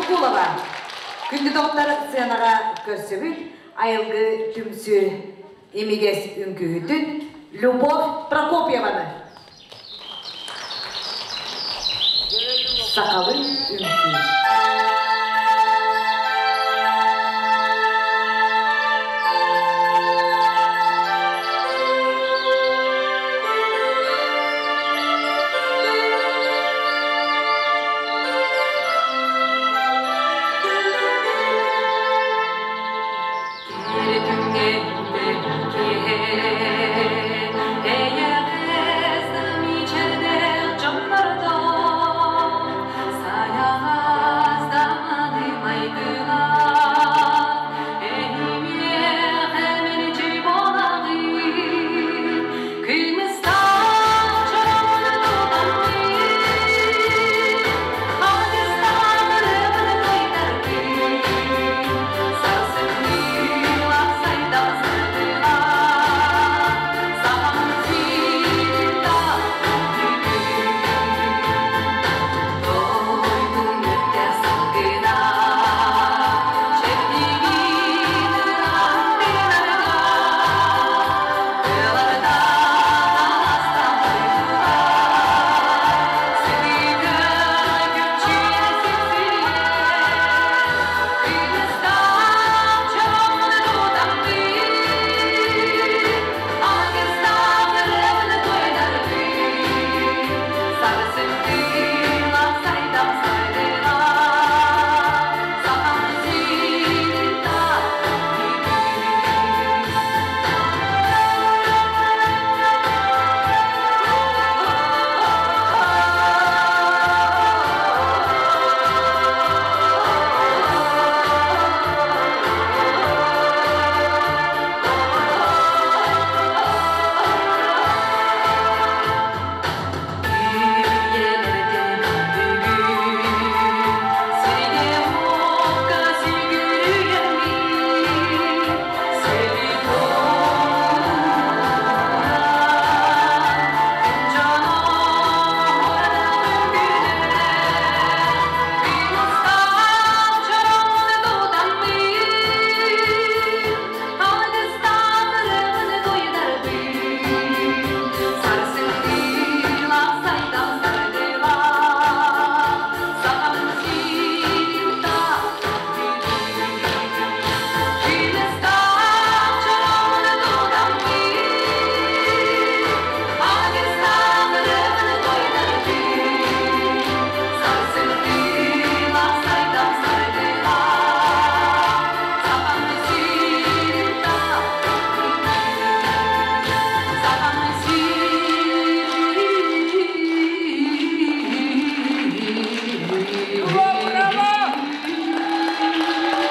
Меркулова. Күндү доҕоттор сыанаҕа көрсөбүт айылгы түмсүү имигэс үҥкүүһүтүн Любовь Прокопьеваны. Сахалыы үҥкүү.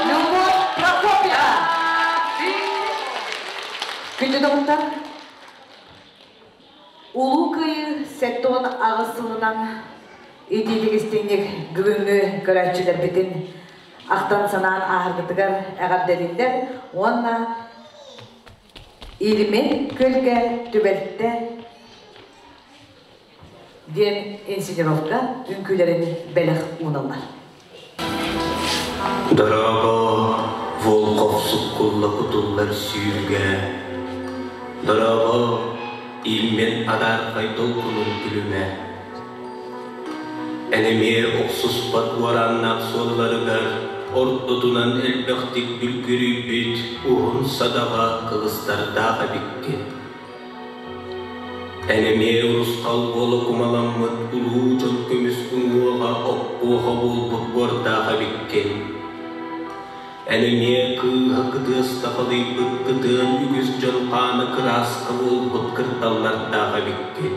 Любовь Прокопьева. Күндү доҕоттор, Улуу Кыайыы 78 сылынан итиитик-истиҥник бүгүҥҥү көрөөччүлэрбитин ахтан-санаан ааһаргытыгар эҕэрдэлииллэр уонна Илимин күөлгэ түбэлтэ диэн инсценировка үҥкүүлэрин бэлэх ууналлар. Дорообо, Волхов суккулла кутуллар сүүрүгэ. Дорообо, Ильмен адаархай долгунун күлүмэ. Эн эмиэ охсуспат уорааннаах суолларыгар ортотунан элбэхтик бүлгүрүйбүт уһун садаҕа кылыстардаах эбиккин. Эн эмиэ урусхал буола кумаламмыт улуу дьон көмүс уҥуоҕа оппуоха буолбут буордаах эбиккин. Эн эмиэ кыыһа кытыаста халыйбыт кытыан үгүс дьон хаана кырааска буолбут кырдаллардаах эбиккин.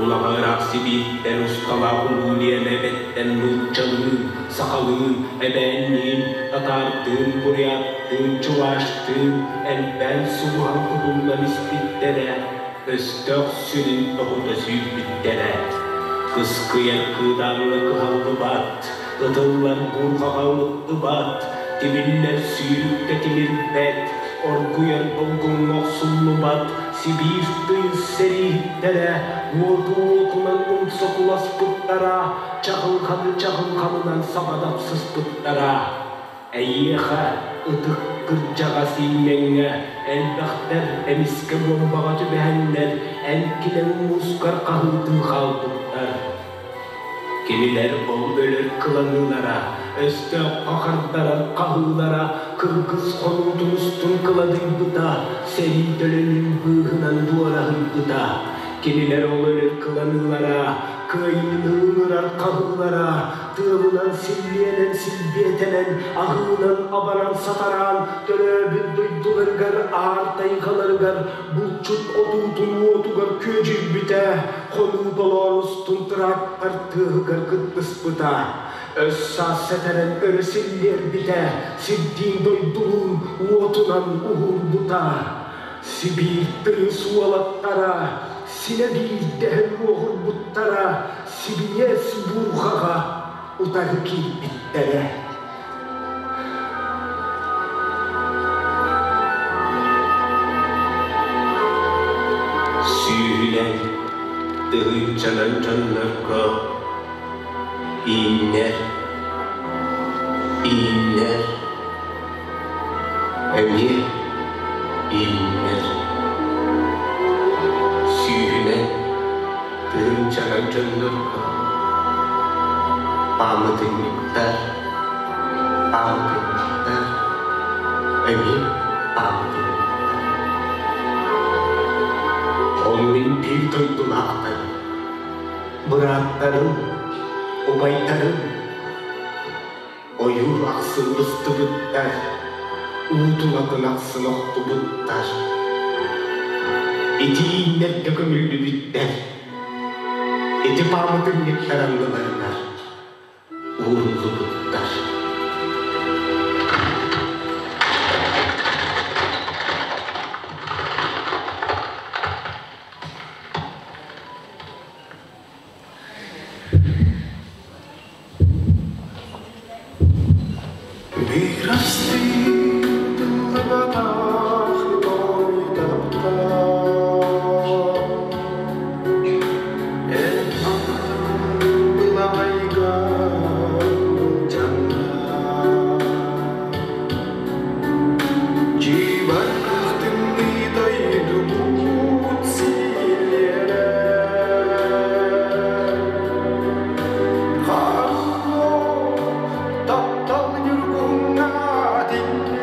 Улаҕа ыраах Сибииртэн усталаах улуу Лиэнэ эбэттэн нууччалыын, сахалыын, эбээнниин, татаардыын, буряттыын, чуваштыын элбээн субуһан кутуллан испиттэрэ, өстөөх сүрүн тоһута сүүрбүттэрэ. Кыскыйар кыыдаҥҥа кыһаллыбат, ытыллар буурҕаҕа ымыттыбат, тибиллэр сүүрүккэ тимирбэт, оргуйар долгуҥҥа охсуллубат, Сибиир тыйыс сэрииһиттэрэ уоту уотунан умса куласпыттара, чаҕылҕаны чаҕылҕанынан сабадапсыспыттара. Эйиэхэ, ытык кырдьаҕас иҥнэҥҥэ, элбэхтэр эмискэ буомбаҕа түбэһэннэр, эн килэҥ муускар хаһыытыы хаалбыттар. Кинилэр ол өлөр кыланыылара, өстөөххө хардарар хаһыылара кыргыс хонуутун устун кыладыйбыта, сэрии төлөнүн быыһынан дуораһыйбыта. Кинилэр ол өлөр кыланыылара, кыайыыны ыҥырар хаһыылара, тыалынан силлиэнэн силбиэтэнэн, аһыынан абаран сатараан, төрөөбүт дойдуларыгар аар тайҕаларыгар булчут отуутун уотугар күөдьүйбүтэ, хонуу толоон устун трактор тыаһыгар кыттыспыта. Өс-саас сэтэрэн өрө силлиэрбитэ, сирдиин дойдулуун уотунан уһуурбута. Сибиир тыйыс уолаттара синэ биирдэһэн уоҕурбуттара, сибиниэс буурҕаҕа утары киирбиттэрэ. Сүүһүнэн, тыһыынчанан дьоннорго ииннэр, ииннэр, эмиэ ииннэр. Сүүһүнэн, тыһыынчанан дьоннорго пааматынньыктар, пааматынньыктар, эмиэ пааматынньыктар. Ол мин биир дойдулаахтарым, бырааттарым, убайдарым ойуур ахсын быстыбыттар, уу тулатын ахсын охтубуттар. Ити ииннэргэ көмүллүбүттэр. Ити пааматынньыктар анныларыгар ууруллубуттар. Таптал ньургуһуҥҥа тиҥнэ.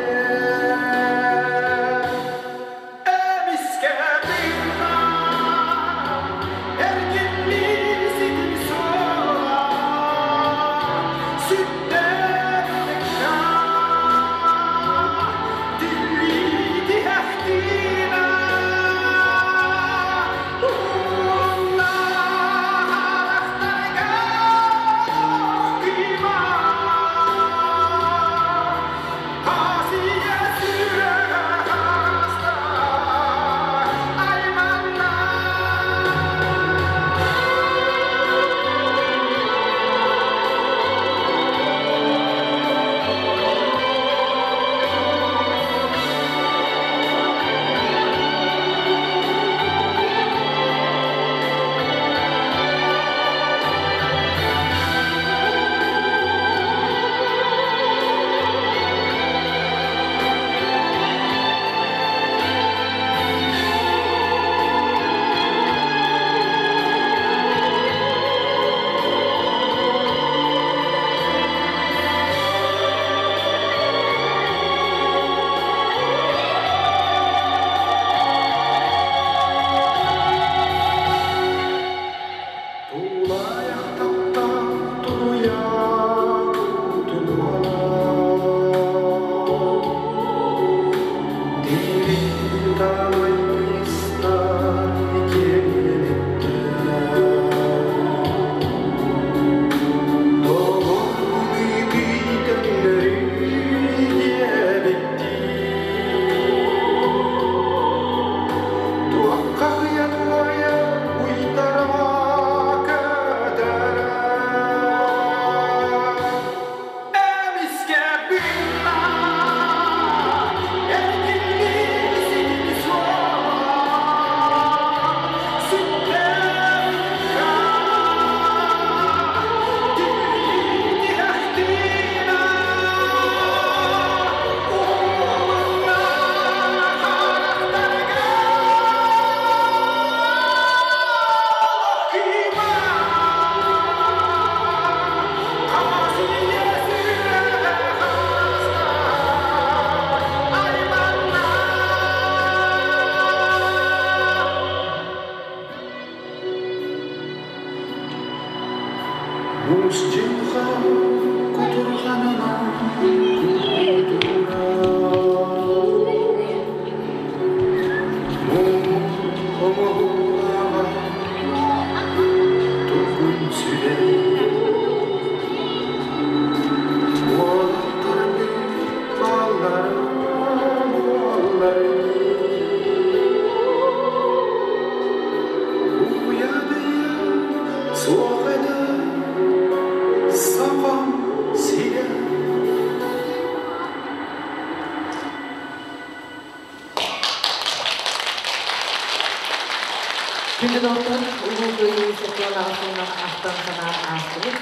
Күндү доҕоттор, Улуу Кыайыы 78 сылынан ахтан-санаан аастыбыт.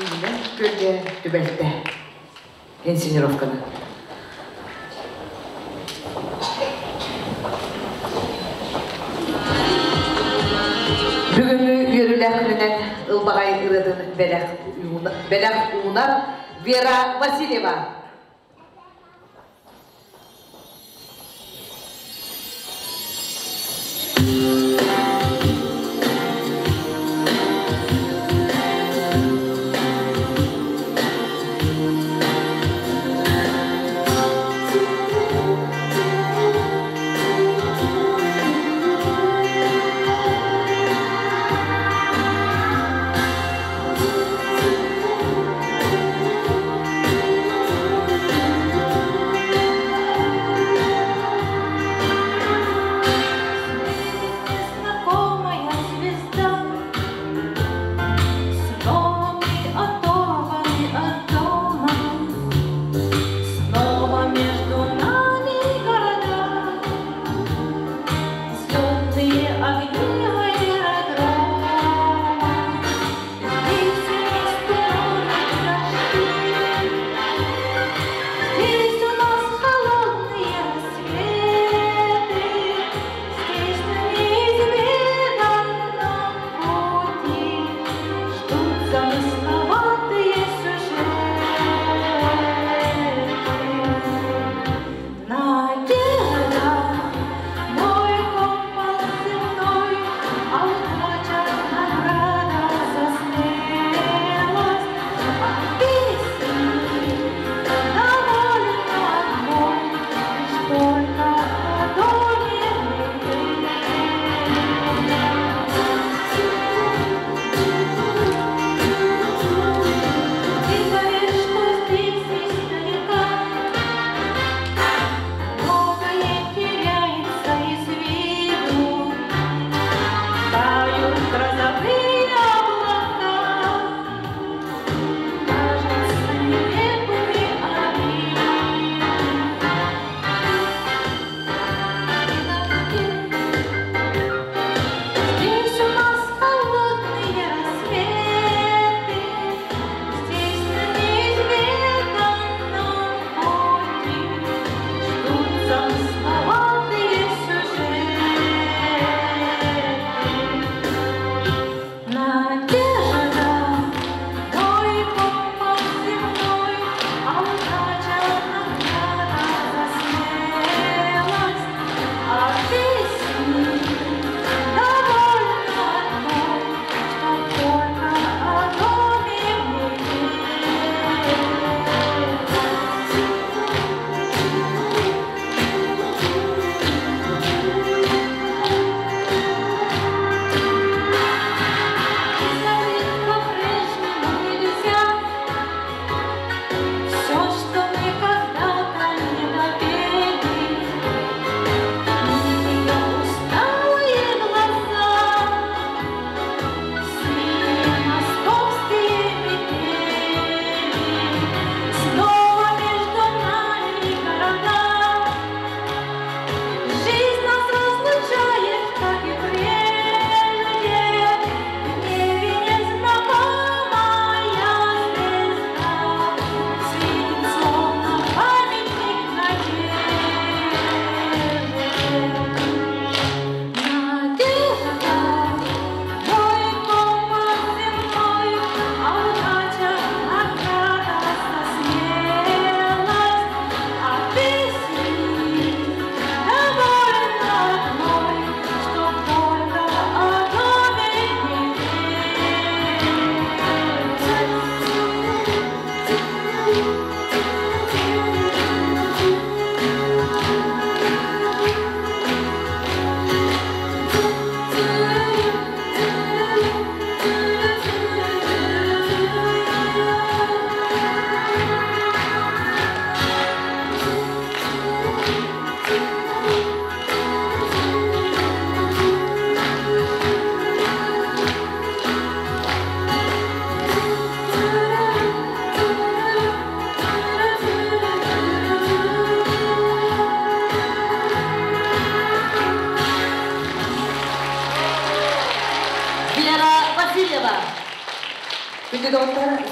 Үүнэн күөлгэ түбэлтэ инсценировканы. Бүгүҥҥү үөрүүлээх күнүнэн ылбаҕай ырыатын бэлэх, бэлэх уунар Вера Васильева.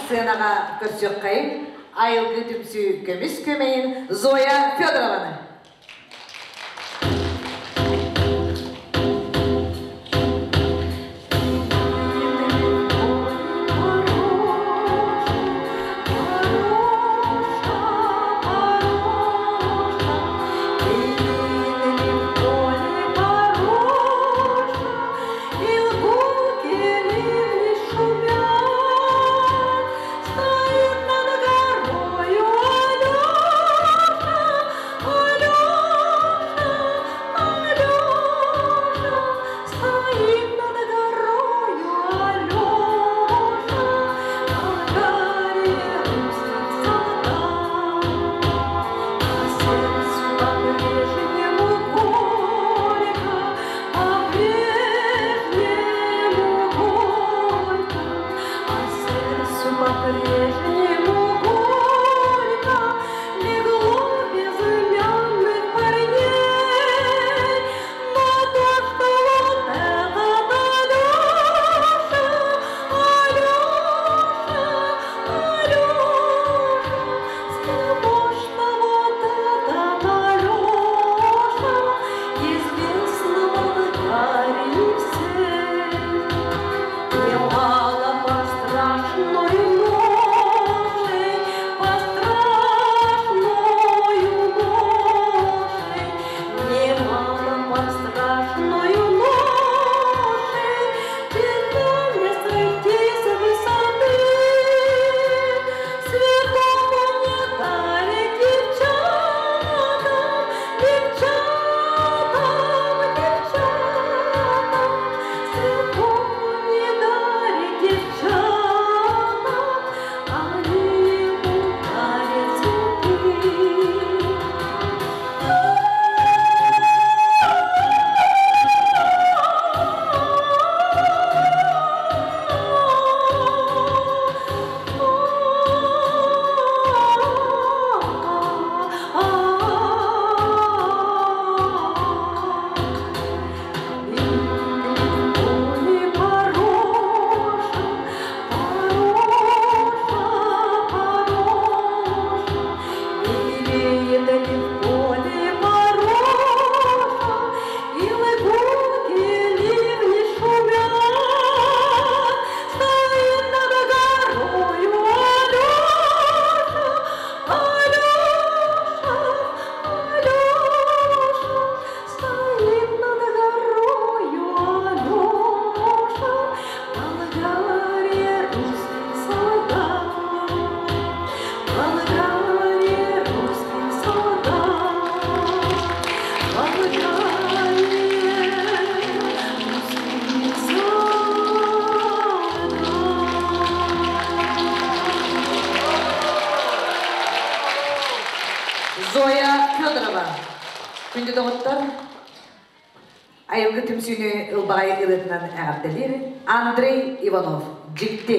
Сценаҕа көрсүөххэйиҥ Айылгы түмсүү көмүс күөмэйин Зоя Федорованы. Зоя Федорова. Күндү доҕоттор, Айылгы түмсүүнү ылбаҕай ылытынан эҕэрдэлиир Андрей Иванов. Дьикти.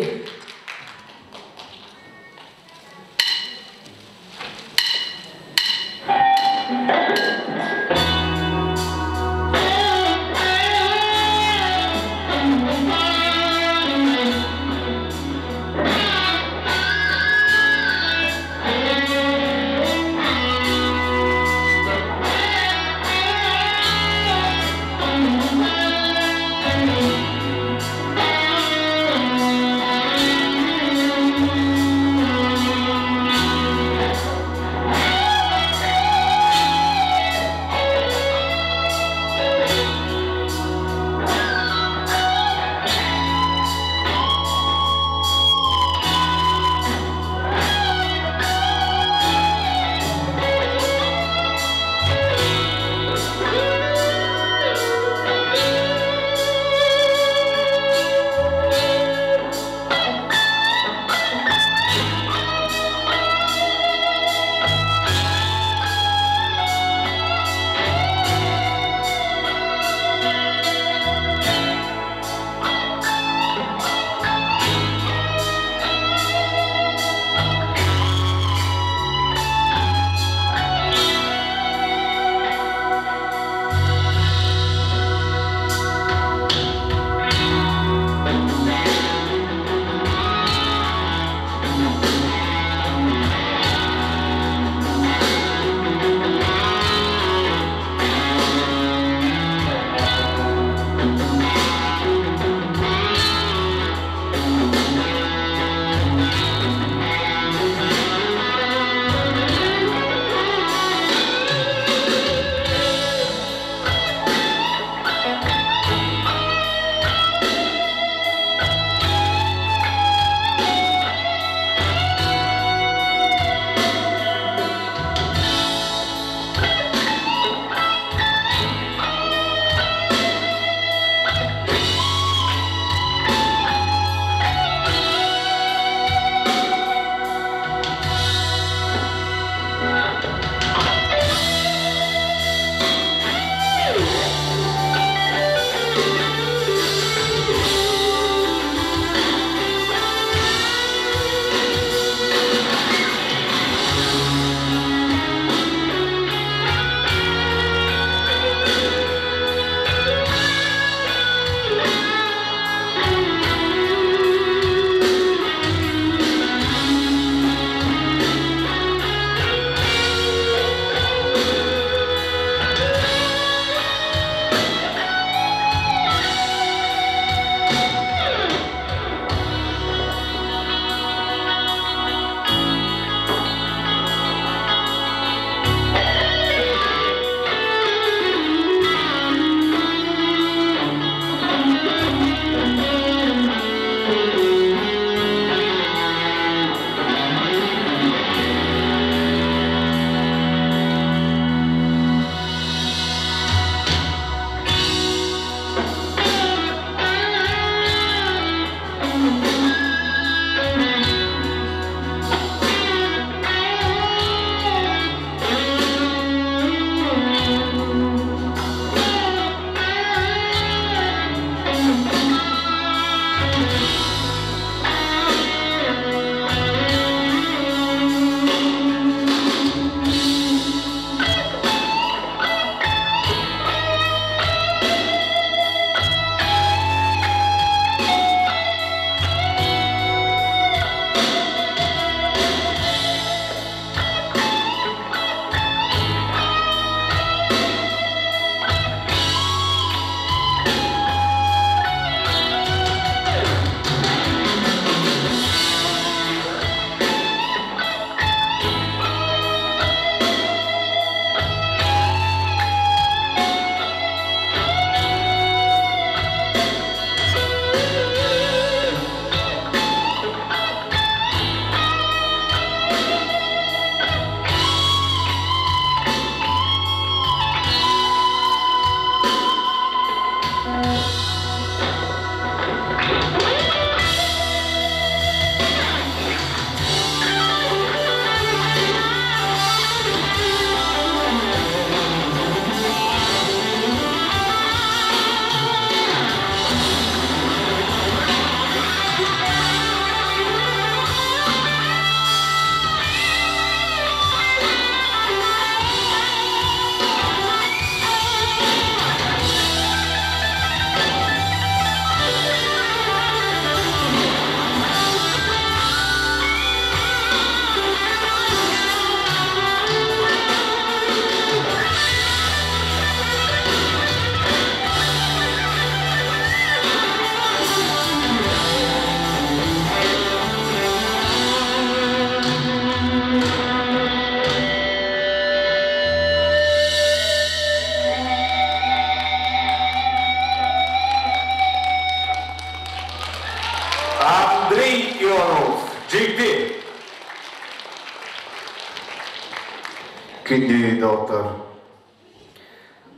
Күндү доҕоттор,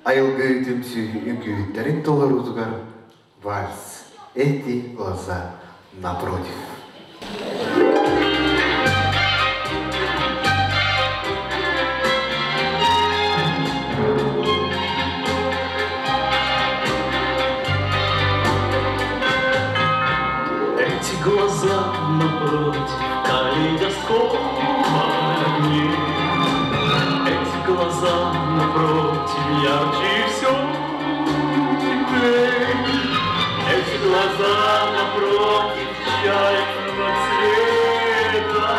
айылгы түмсүү үҥкүүһүттэрин толоруутугар вальс «Эти глаза напротив». Эти глаза напротив, калейдоскоп огней. Эти глаза напротив, ярче все теплей. Эти глаза напротив, чайного цвета.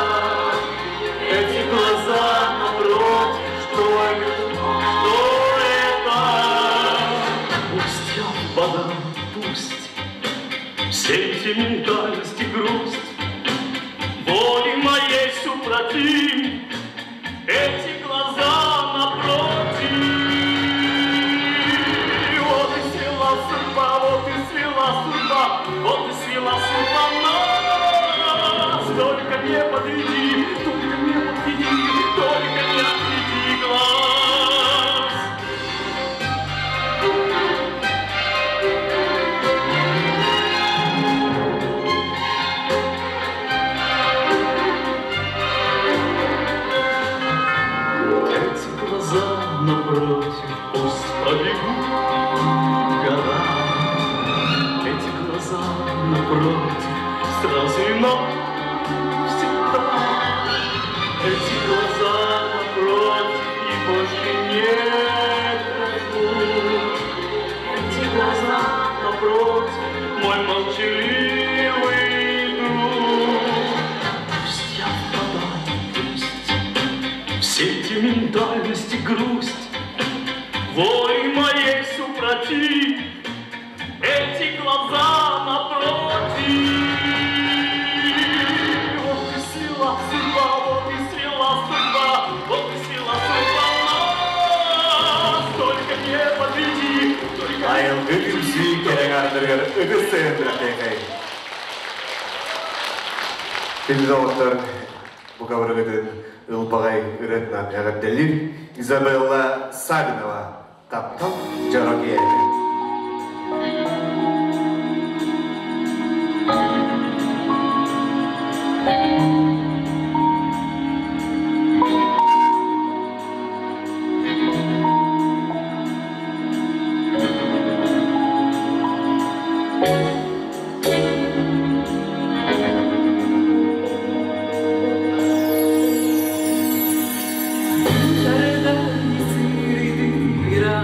Эти глаза напротив, что это, что это? Пусть я впадаю, пусть сентиментальность и грусть воли моей супротив, эти глаза напротив. Вот и свела судьба, вот и свела судьба, вот и свела судьба нас. Только не подведи, только не подведи, только не отведи глаз. Эти глаза напротив, пусть побегут года. Эти глаза напротив, сразу и навсегда. Эти глаза напротив, и больше нет разлук. Эти глаза напротив, мой молчаливый друг. Пусть я впадаю, пусть в сентиментальность и грусть, воли моей супротив, эти глаза напротив. Вот и свела судьба, вот и свела судьба, вот и свела судьба нас. Только не подведи, только не Айылгы түмсүү кэрэ аҥаардарыгар ытыс тыаһын. Күндү доҕоттор, бука барыгытын ылбаҕай ырыатынан эҕэрдэлиир Изабелла Савинова таптал дьоро киэһэтэ. Сырдыра.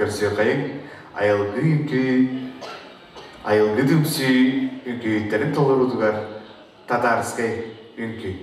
Көрсүөххэйиҥ Айылгы үҥкүү Айылгы түмсүү үҥкүүһүттэрин толоруутугар Татарскай үҥкүү.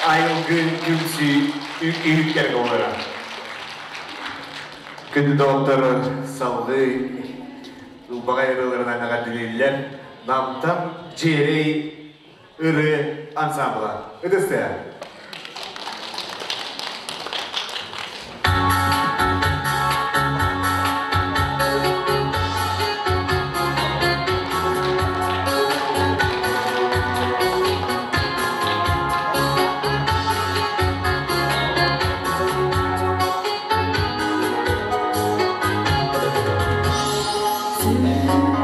Айылгы түмсүү үҥкүүһүттэргэ олорор. Күндү доҕоттор, салгыы ылбаҕай ырыаларынан эҕэрдэлииллэр. Намтан Дьиэрэй ырыа ансаамбыла. Ытыстыа! Thank you.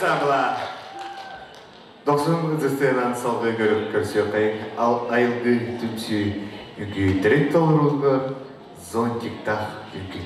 Саабыла. Дохсун ытыстыынан салгыы көрүп көрсүөххэйиҥ айылгы түмсүү үҥкүүттэрин толоруутугар зонтиктаах үҥкүү.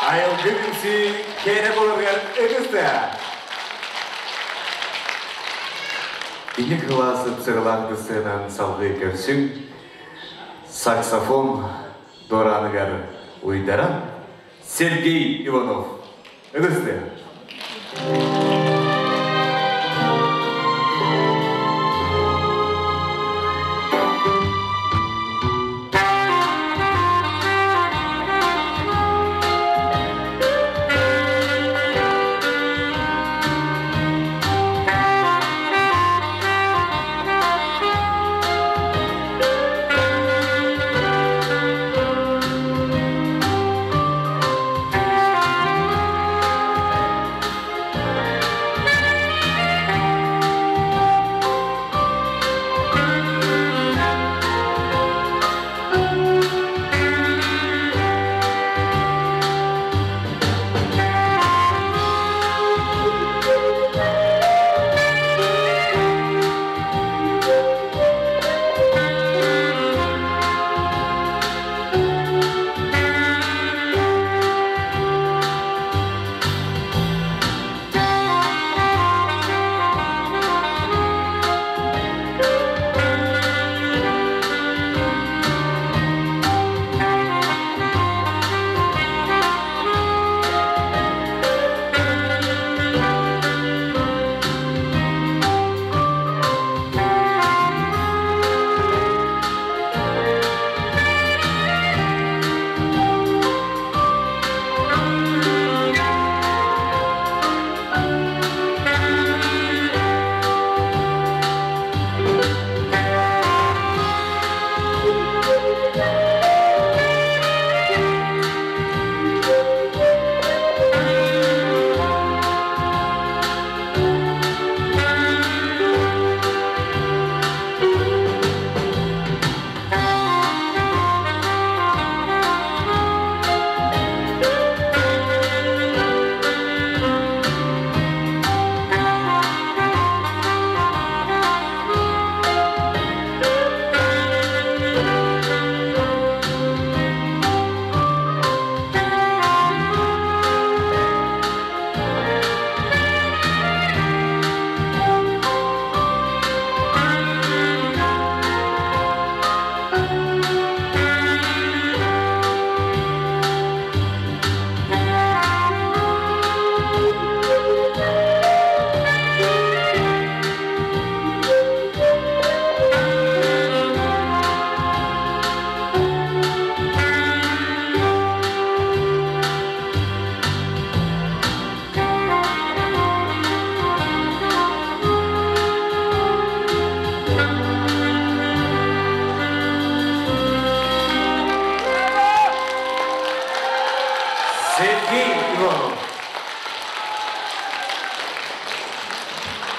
Айылгы түмсүү кэрэ боларгар ыгыста. Ини кылаасып сырылаах сценан салгыы көрсүң, саксофон дораныгар уйдаран Сергей Иванов. Ыгысты. Thank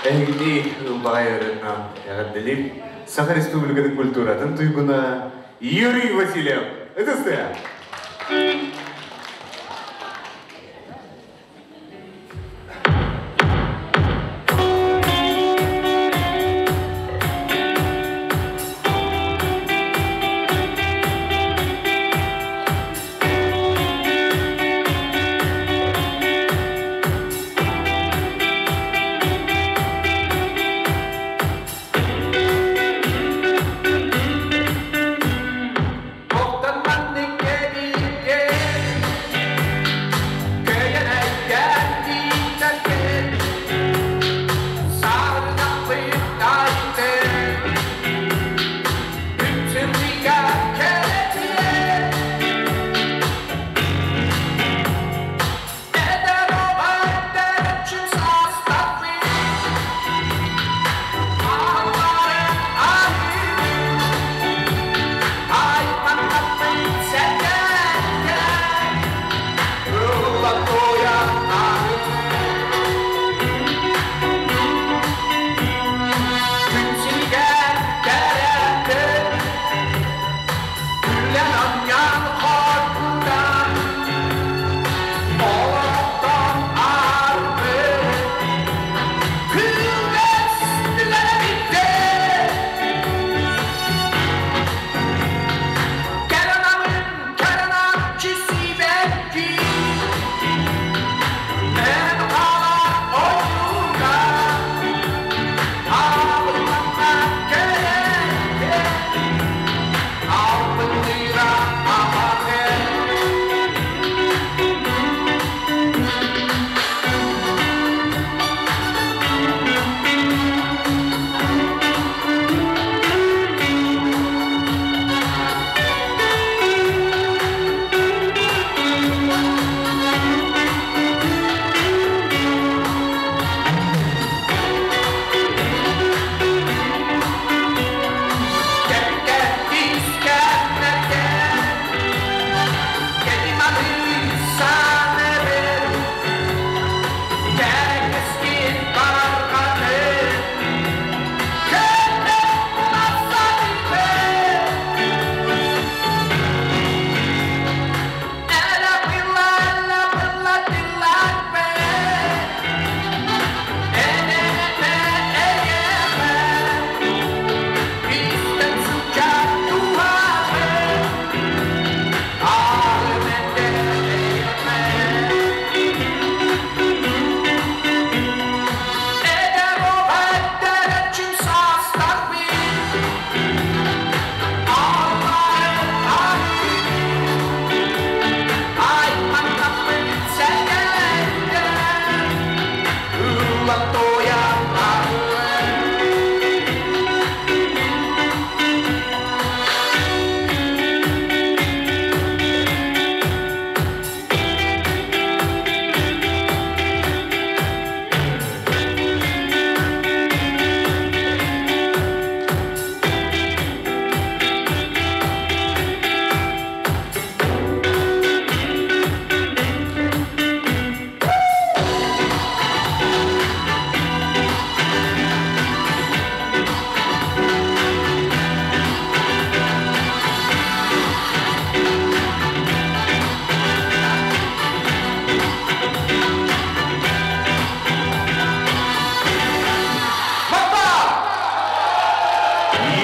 Эһигини ылбаҕай ырыатынан эҕэрдэлиир Саха Республикатын культуратын туйгуна Юрий Васильев. Ытыстыа!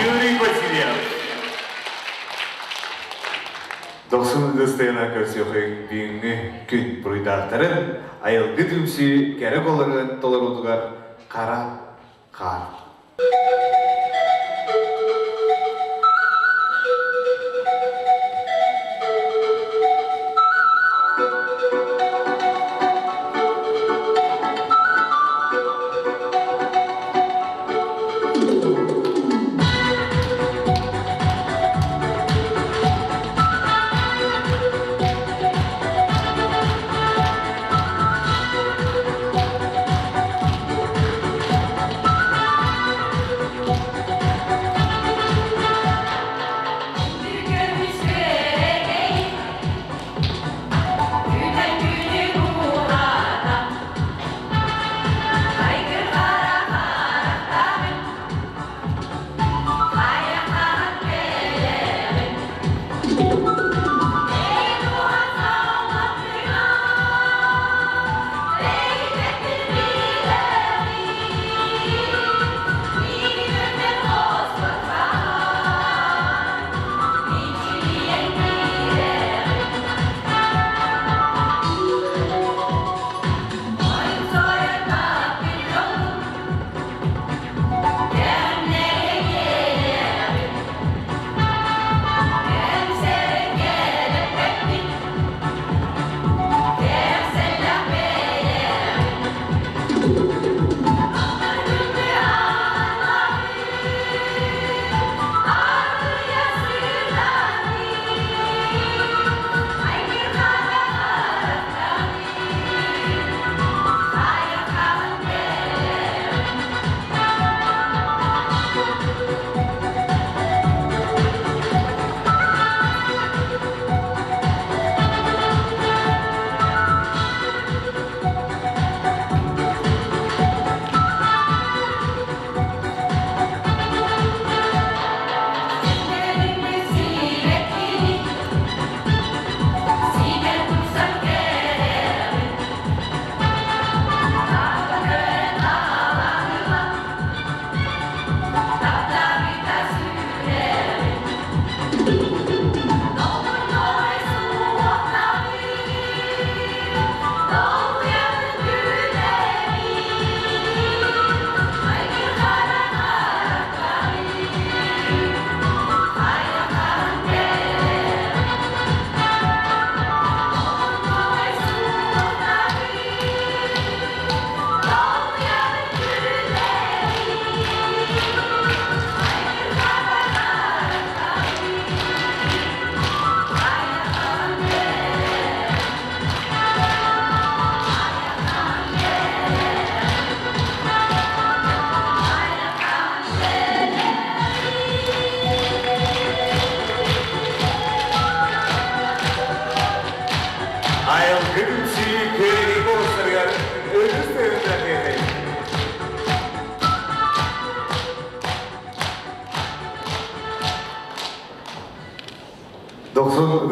Юрий Васильев. Дохсун ытыстайына көрсүөхүҥ бүгүҥҥү күн буруйдаахтарын айылгы түмсүү кэрэ колорун толоруутугар хара хаар.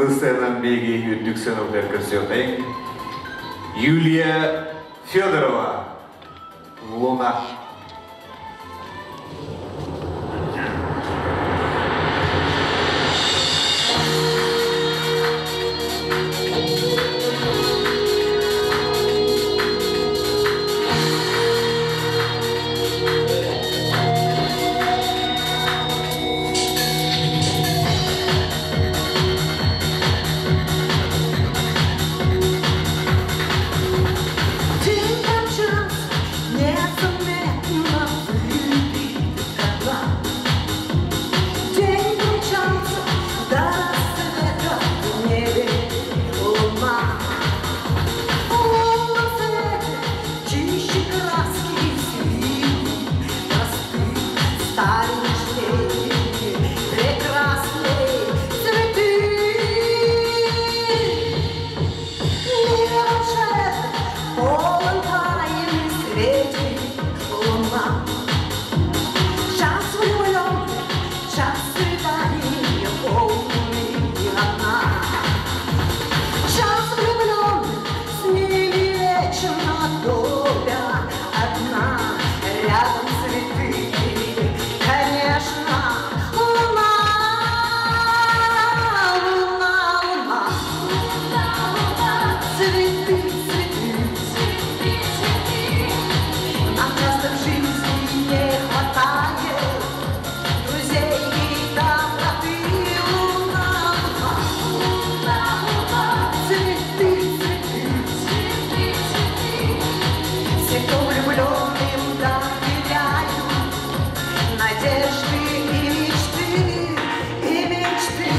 Кыды сценан беги үрдүк сцена көрсөтөйүн. Юлия Федорова. Луна. День промчался незаметно, выпит до дна. День промчался до рассвета, в небе луна. В лунном свете чище краски синие, просты стали нежнее прекрасные цветы. Мир волшебный, полон тайны светит луна. Час влюбленных, час свидания, полный одна. Час влюбленных, с ними вечно доля одна. Рядом цветы, конечно, луна, луна, луна. Цветы, цветы, цветы, цветы. Нам часто в жизни не хватает друзей и доброты. Луна, луна, луна, цветы, цветы, цветы, цветы. Все, кто влюбленным доверяют, надежды и мечты, и мечты.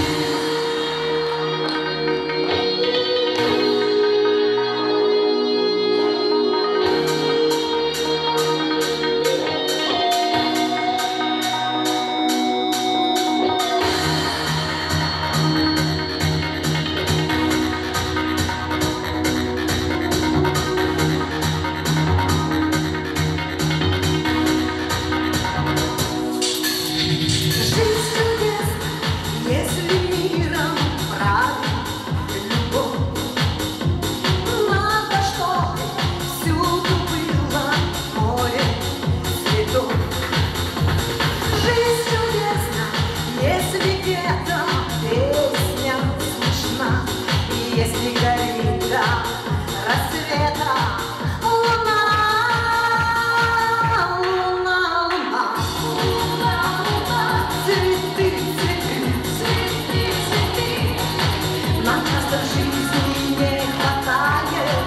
Жизнь чудесна, если миром правит любовь. Надо, чтобы всюду было море цветов. Жизнь чудесна, если где-то песня слышна, и если горит до рассвета луна, луна, луна. Цветы, цветы, цветы, цветы. Нам часто в жизни не хватает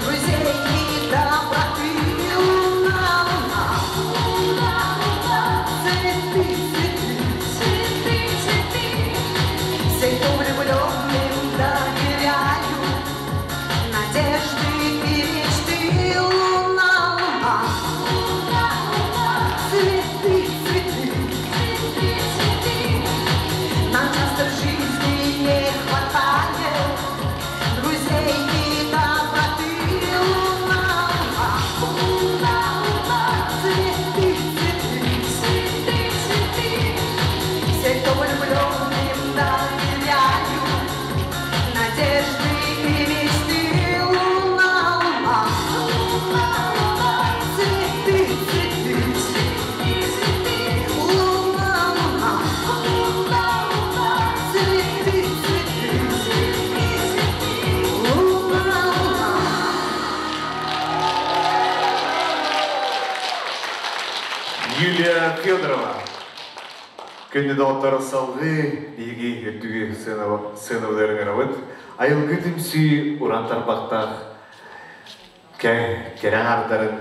друзей и доброты. Луна, луна, луна, цветы, цветы, цветы, цветы. Все, кто влюбленным доверяют, надежды и мечты. Луна, луна, луна, цветы, цветы, цветы, цветы. Нам часто в жизни не хватает друзей и доброты. Луна, луна, луна, цветы, цветы, цветы, цветы. Все, кто влюбленным доверяют, надежды и мечты. Луна, луна, луна, цветы, цветы, цветы, цветы. Луна, луна, луна, луна, цветы, цветы, цветы, цветы. Луна, луна. Юлия Федорова. Күнді доғыттары салғы, биги өттүгү сыновларын ырабыт. Айылгы түмсүй уран тарбақтақ керен ардарын,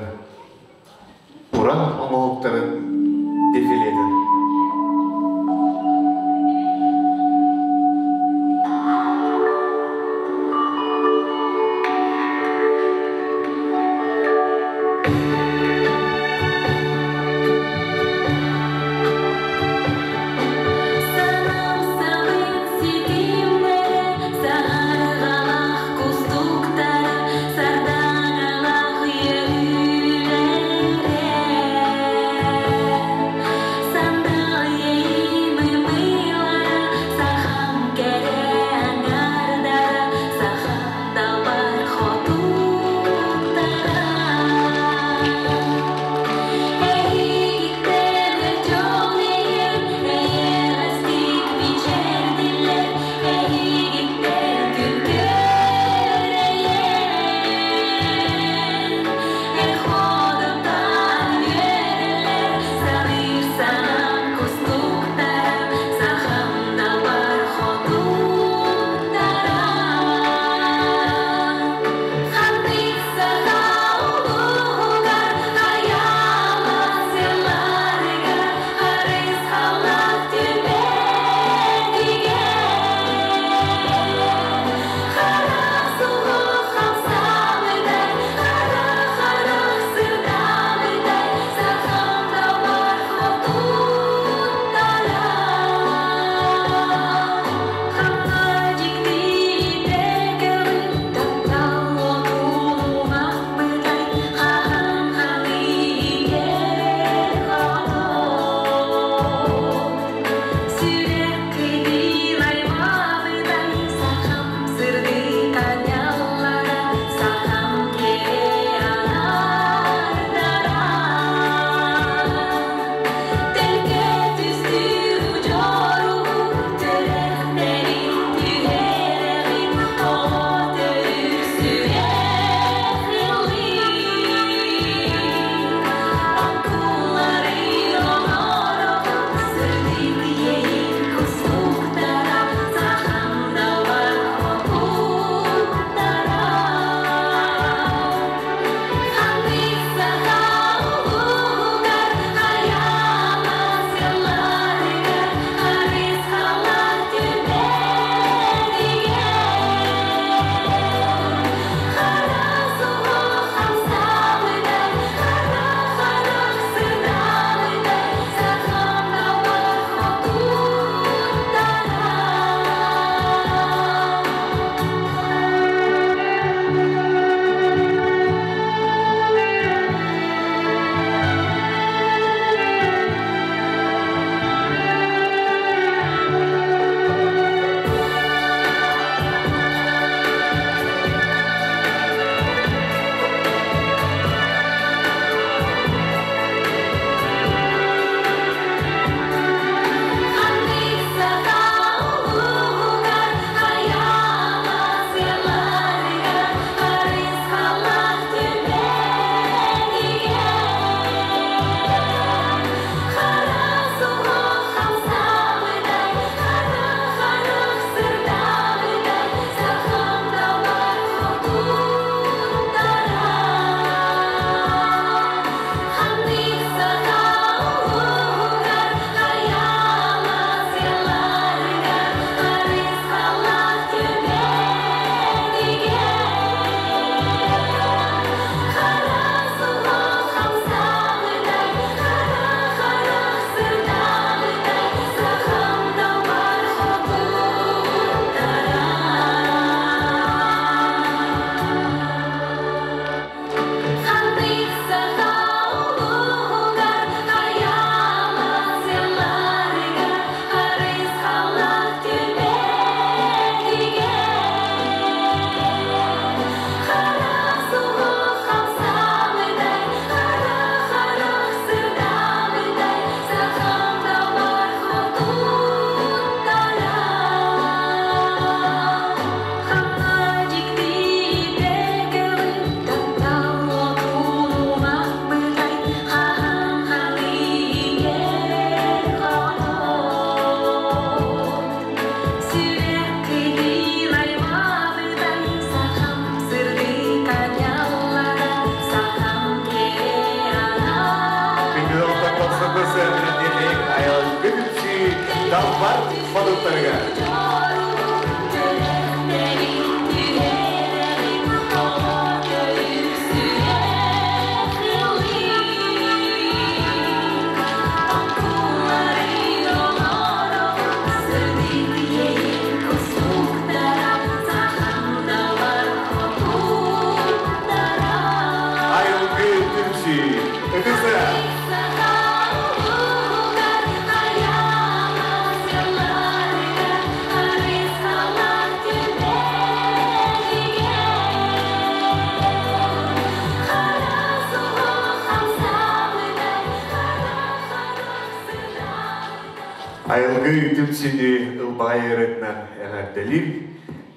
уран оңолуктарын дефилетін. Санам самын ситимнере, сарғалақ кустуктара, сардаралақ үйелере. тустарыгар. Айылгы түмсүү. Ытысы. Айылгы түмсүүнү ылбай ырытынан эҕэрдэлиир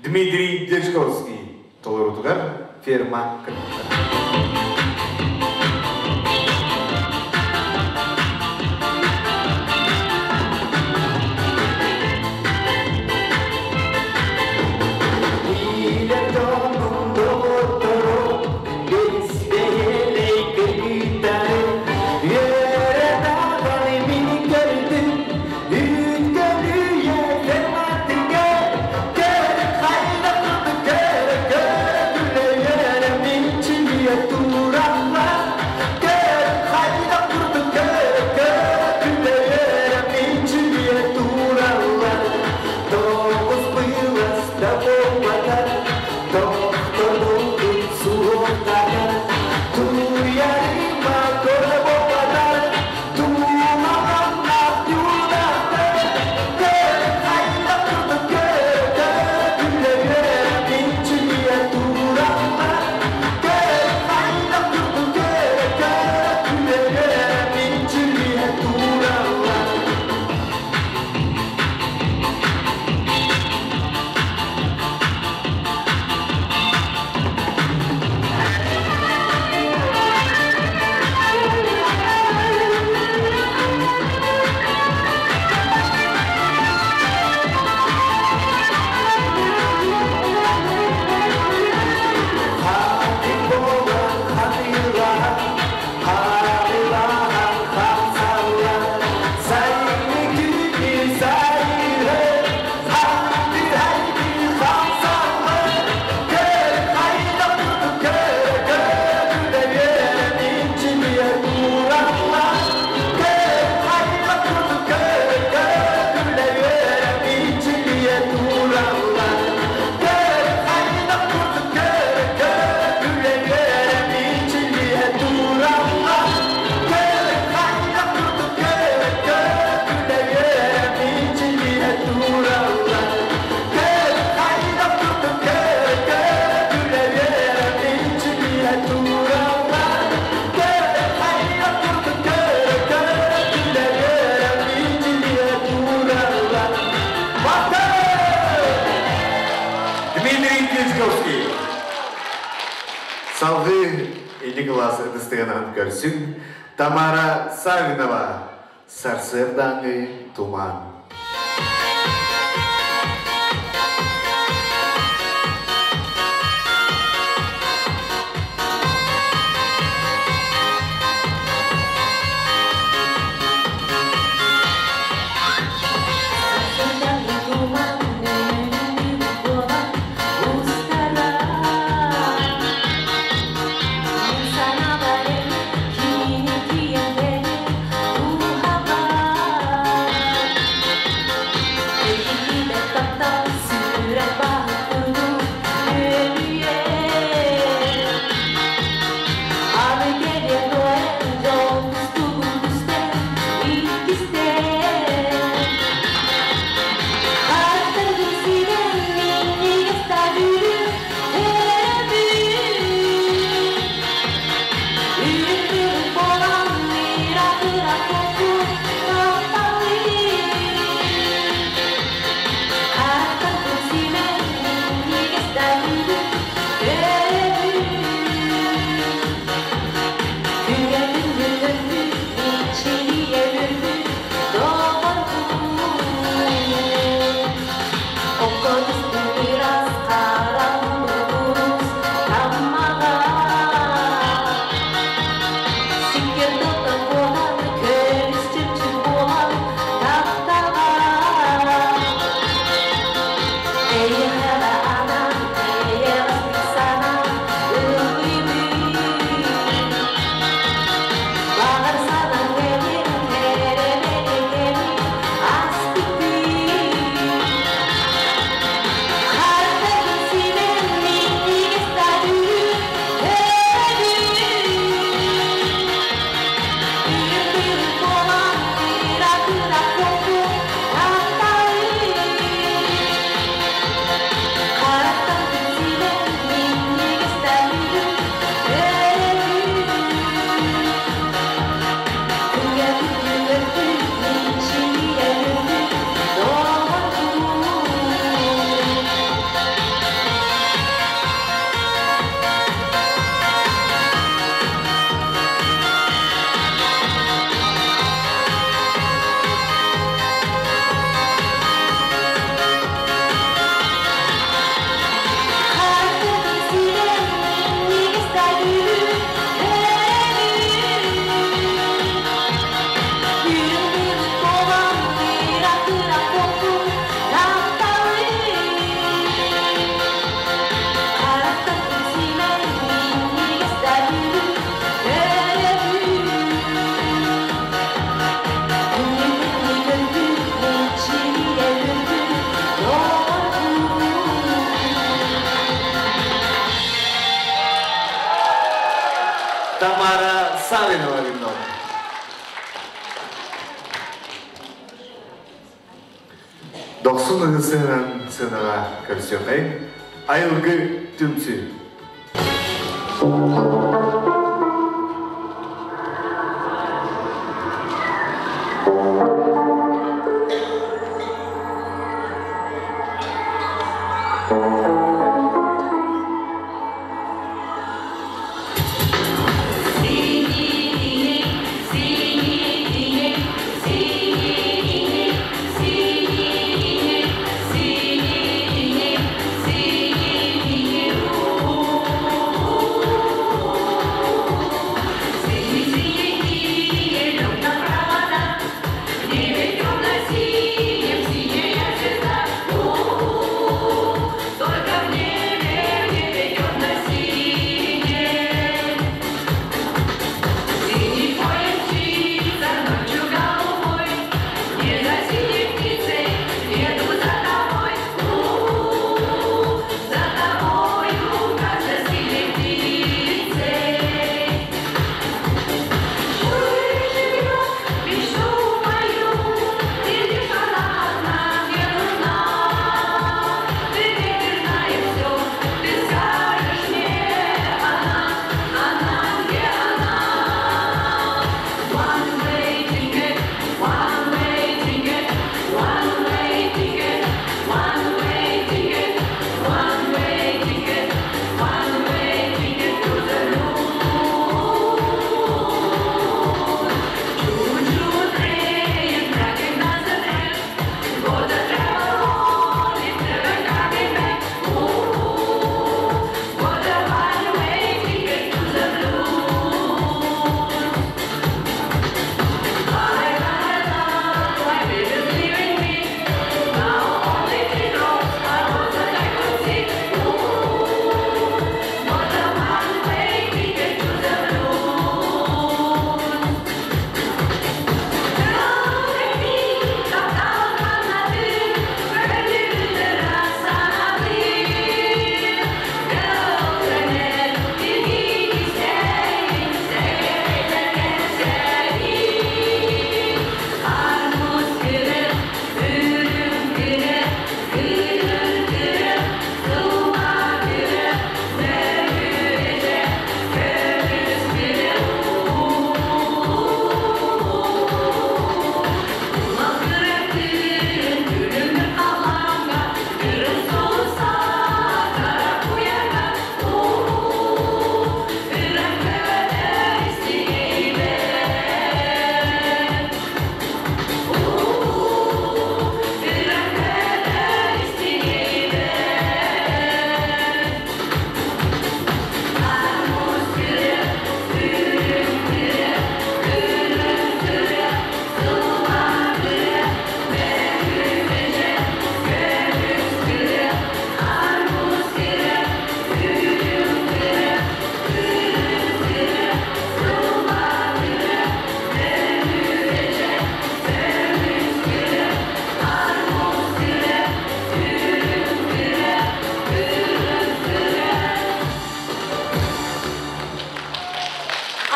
Дмитрий Дьячковский толорутугар ферма кыргыттара. Дмитрий Дьячковский. Салгыы илли класс ытыстыганан көрсүн Тамара Савинова. Сарсыардааҥы туман. Thank you. Тамара Савинова виновна. Дохсун ыһысыынан сыанаҕа көрсүөхэй Айылгы түмсүү.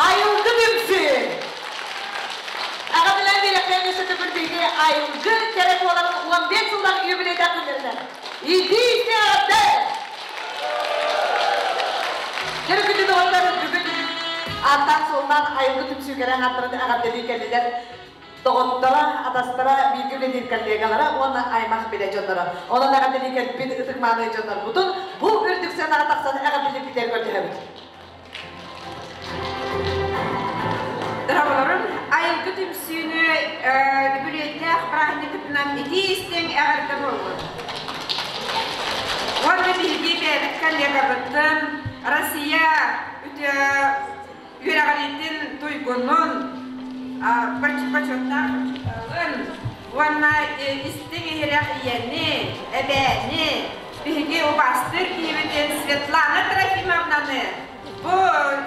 Айылгы түмсүү! Аҕа билэн биэрэхтэн өссө төгүл биһиги Айылгы кэрэ буоларын 15 сыллаах юбилейдаах күннэринэн. Идите отель! Кэрэ күндү доҕоттор, бүгүн ааттаан-суоллаан Айылгы түмсүү кэрэ аҥааттарын эҕэрдэлии кэллилэр. Доҕотторо, атастара, бииргэ үлэлиир коллегалара уонна аймах билэ дьонноро. Онон эҕэрдэлии кэлбит ытык-мааны дьоннорбутун бу үрдүк сыанаҕа тахсан эҕэрдэлиирбитигэр көрдөһөбүт. Дорооболорун, айылгы түмсүүнү үбүлүөйдээх праздникытынан итии-истиҥ эҕэрдэ буоллун. Уонна биһиги бэйэбит коллегабытын Россия үөрэҕириитин туйгунун, бочуоттаах уонна истиҥ иһирэх ийэни, эбээни, биһиги убаастыыр киһибитин Светлана Трофимовнаны бу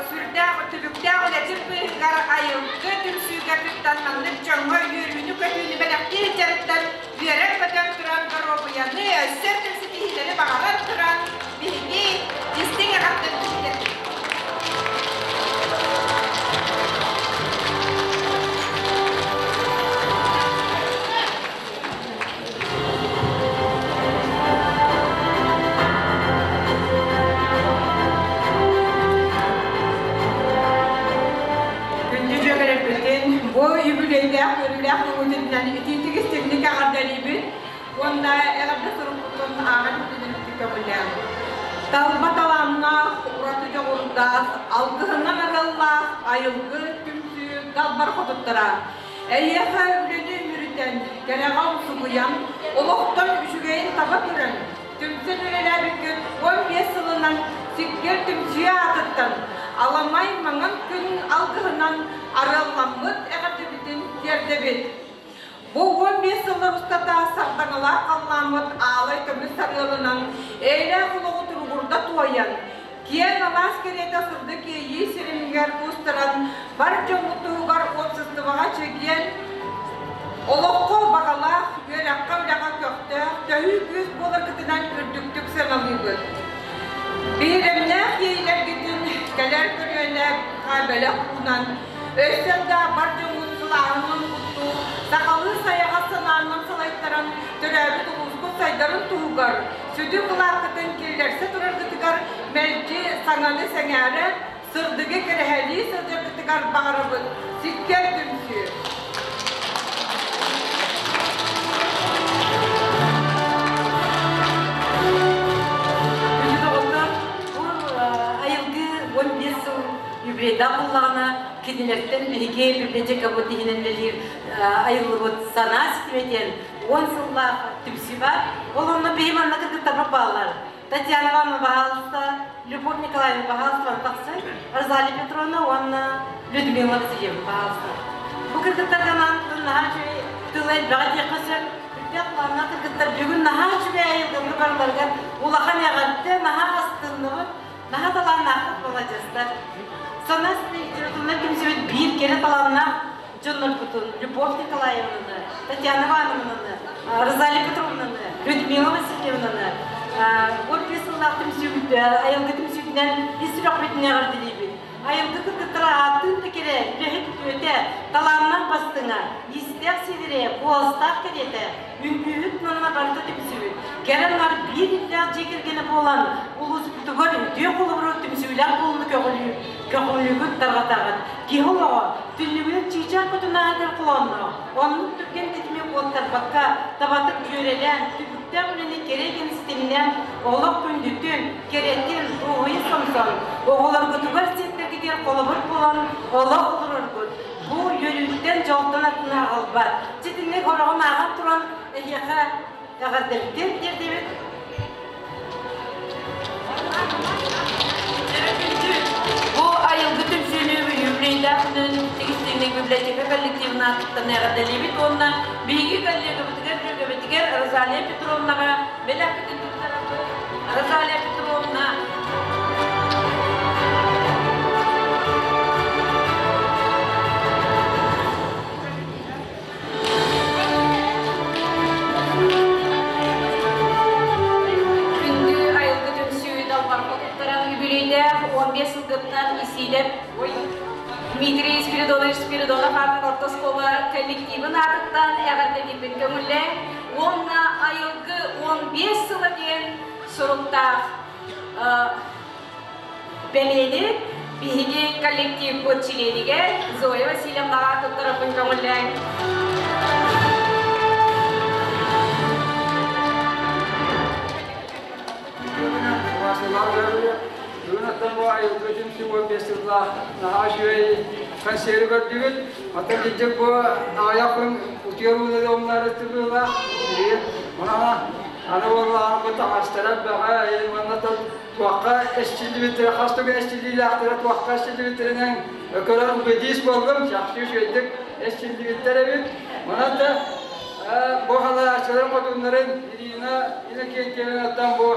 сүрдээх түбүктээх үлэтин быыһыгар айылгы түмсүүгэ кыттан маннык дьоҥҥо үөрүүнү-көтүүнү бэлэхтиир дьарыктан үөрэн-көтөн туран доруобуйаны өссө ситиһиилэри баҕаран туран биһиги истиҥ эҕэрдэбитин тиэрдэбит. итиитик истиҥник эҕэрдэлиибит уонна эҕэрдэ сурукпутун ааҕан иһитиннэрбитин көҥүллээн. Талба талааннаах, ураты дьоҕурдаах, алгыһынан арыаллаах айылгы түмсүү далбар хотуттара. Эйиэхэ үлэни үмүрүтэн, кэрэҕэ умсугуйан, олохтон үчүгэйин таба көрөн, түмсэн үлэлээбиккит 15 сылынан Сиккиэр түмсүү аатыттан аламай маҥан күн алгыһынан арыалламмыт эҕэрдэбитин тиэрдэбит. Бу 15 сыллар устата сардаҥалаах халлааммыт аалай көмүс сарыалынан эйэлээх олоҕу туругурда туойан, киэҥ алаас кэриэтэ сырдык иэйии сиримигэр куустаран, бар дьоммут туһугар уопсастыбаҕа чэгиэн, олоххо баҕалаах, үөрэххэ-үлэҕэ көхтөөх, төһүү күүс буоларгытынан үрдүктүк сыаналыыбыт. Биһирэмнээх иэйиилэргитин кэлэр көлүөнэ бэлэх уунан, өссө да бар дьоҥҥут сылааһынан угуттуу, сахалыы сайаҕас санаанан салайтаран, төрөөбүт улуускут сайдарын туһугар сүдү кылааккытын киллэрсэ тураргытыгар мэлдьи саҥаны сэҥээрэ, сырдыгы кэрэһэлии сылдьаргытыгар баҕарабыт. Сиккэр түмсүү! Күндү доҕоттор, бу айылгы 15 сыл юбилейдаах буоллаҕына, кинилэртэн биһиги библиотекабыт иһинэн үлэлиир айыллыбыт санаа ситимэ диэн 10 сыллаах түмсүү баар. Ол онно биһи манна кыргыттарбыт бааллар. Татьяна Ивановна, пожалуйста, Любовь Николаевна, пожалуйста, тахсың. Розалия Петровна уонна Людмила Васильевна, пожалуйста. Бу кыргыттарга наһаа үчүгэй тыл элбэҕи диэххэ сөп. Үрдээх планнаах кыргыттар бүгүн наһаа үчүгэй айылгыны барыларыгар улахан эҕэрдэ, наһаа астынныбыт, наһаа талааннаахпыт маладьыастар. Сана литературнай түмсүбүт биир кэрэ талааннаах дьоннорбутун Любовь Николаевнаны, Татьяна Ивановнаны, Розалия Петровнаны, Людмила Васильевнаны 15 сыллаах түмсүүбүт, айылгы түмсүүтүнэн ис сүрэхпитин эҕэрдэлиибит. Айылгы кыргыттара ааттыын да кэрэ, үлэһит үтүөтэ, талааннаах бастыҥа, иистээх сиэдэрэ, куоластаах кэриэтэ, үҥкүүһүт манна барыта түмсүбүт. Кэрэ наар биир иллээх дьиэ кэргэнэ буолан, улууспутугар үтүө холобуру түмсүүлээх буолууну көҕүлүүр, көҕүлүүгүт тарҕатаҕыт. Киһи олоҕо түннүгүнэн чыычаах көтүнааһыгар холоонноох, оннук түргэн тэтими куоттарбакка, табатык дьүөрэлээн, түбүктээх үлэни кэрэ гэн ситимнээн, олох күндүтүн, кэрэтин, дуоһуйа сомсон, оҕолоргутугар сиэттэргитигэр холобур буолан олох олороргут, бу үөрүүттэн дьолтон атын аҕалбат. Ситинник хороҕун ааҕан туран, эһиэхэ эҕэрдэбитин тиэрдэбит. Бу айылгы түмсүүнү юбилейдаах күнүн тигистиҥник библиотека коллективын аатыттан эҕэрдэлиибит уонна биһиги коллегабытыгар, дьүөгэбитигэр Розалия Петровнаҕа бэлэхпитин туттарабыт. Розалия Петровна Күндү айылгы түмсүү далбар хотуттарын үбүлүйдээх 15 сылгыттан Исиидэп Дмитрий Спиридонович Спиридонов аатын орто оскуола коллективын аатыттан эҕэрдэлиирбин көҥүллээн уонна айылгы 15 сыла диэн суруктаах бэлиэни биһиги коллективпыт чилиэнигэр Зоя Васильевнаҕа туттарарбын көҥүллээҥ. Бүгүн бу айылгы түмсүү 15 сыллаах наһаа үчүгэй консервы көрдүгүт. Оттон дьик бу аҕыйах күн утуйар ууну да умнары тыбыылаах. Мана аны буоллаҕына бу таҥастара бөҕө уонна туохха эсчиллибиттэрэ хас түгэн эсчиллиилээхтэрэ туохха эсчиллибиттэринэн көрөн убедись буоллум чахчы үчүгэйдик эсчиллибиттэр эбит манан да бу халааччыларын хотуннарын Ирина Иннокентьевнаттан бу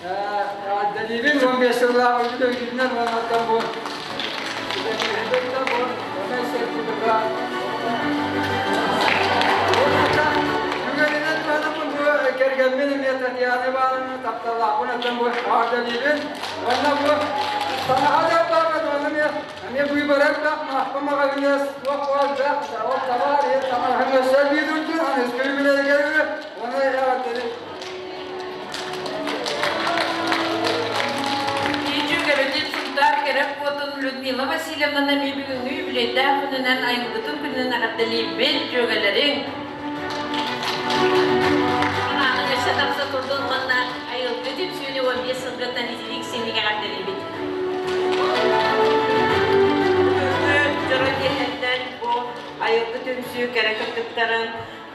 Дэлиибин 15 сыллаах үбүлүөйдүүнэн уоннаттан бу Түгэнинэн туһанаммын бу кэргэммин эмиэ Татьяна Ивановна тапталлаахпын оттон бу эҕэрдэлиибин. Уонна бу саҥаһа да баҕат уонна эмиэ эмиэ быыбарар да маахпа маҕаһыыҥа суох буолбах ол табаар иһин таҥаһын өссө биир үрдүн аныгыскы үбүлэригэр уонна эҕэрдэлиибин. Дьүөгэбитин Сунтаар кэрэ куотун Людмила Васильевнаны эмиэ бүгүҥҥү юбилейдаах күнүнэн айылгытын күнүнэн эҕэрдэлиибит, дьүөгэлэриҥ! Өссө тапса турдун уонна айылгы түмсүүнү 15 сылгыттан итиник синик эҕэрдэлиибит. Бүгүҥҥү дьоро киэһэттэн бу айылгы түмсүү кэрэ кыргыттарын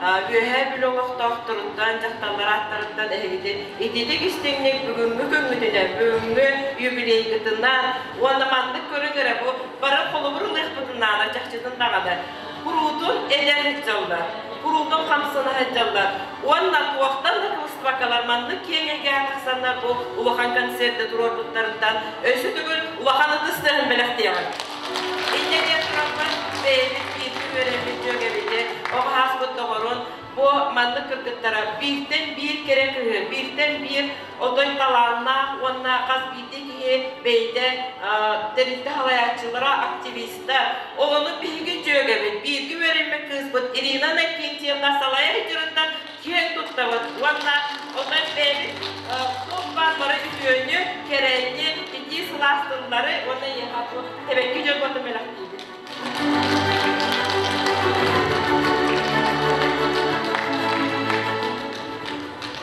Үөһээ Бүлүү олохтоохторуттан, дьахталлар ааттарыттан эһигитин ититик истиҥник бүгүҥҥү күҥҥүтүнэн, бүгүҥҥү юбилейгытынан уонна маннык көрүҥ эрэ бу бары холобур ылыахпытын наада чахчытын даҕаны. Куруутун эдэр сылдьаллар, куруутун хамсана сылдьаллар уонна туохтан да кыбыстыбаккалар маннык киэҥ эйгэҕэ тахсаннар бу улахан концерты туруорбуттарыттан өссө төгүл улахан ытыс тыаһын бэлэхтиэҕиҥ. Инньэ диэн тураммын бэйэбит бииргэ үөрэммит дьүөгэбитин, оҕо ааспыт доҕорун бу маннык кыргыттара бииртэн биир кэрэ кыһы, бииртэн биир отой талааннаах уонна хас биирдии киһи бэйэтэ тэрилтэ салайааччылара, активиста. Ол ону биһиги дьүөгэбит, бииргэ үөрэммит кыыспыт Ирина Иннокентьевна салайар дьарыктан киэн туттабыт уонна отой бэйэбит туох баар бары үтүөнү, кэрэни, итии сылаас тыллары уонна эйиэхэ тэбэкки дьорботун бэлэхтиибит.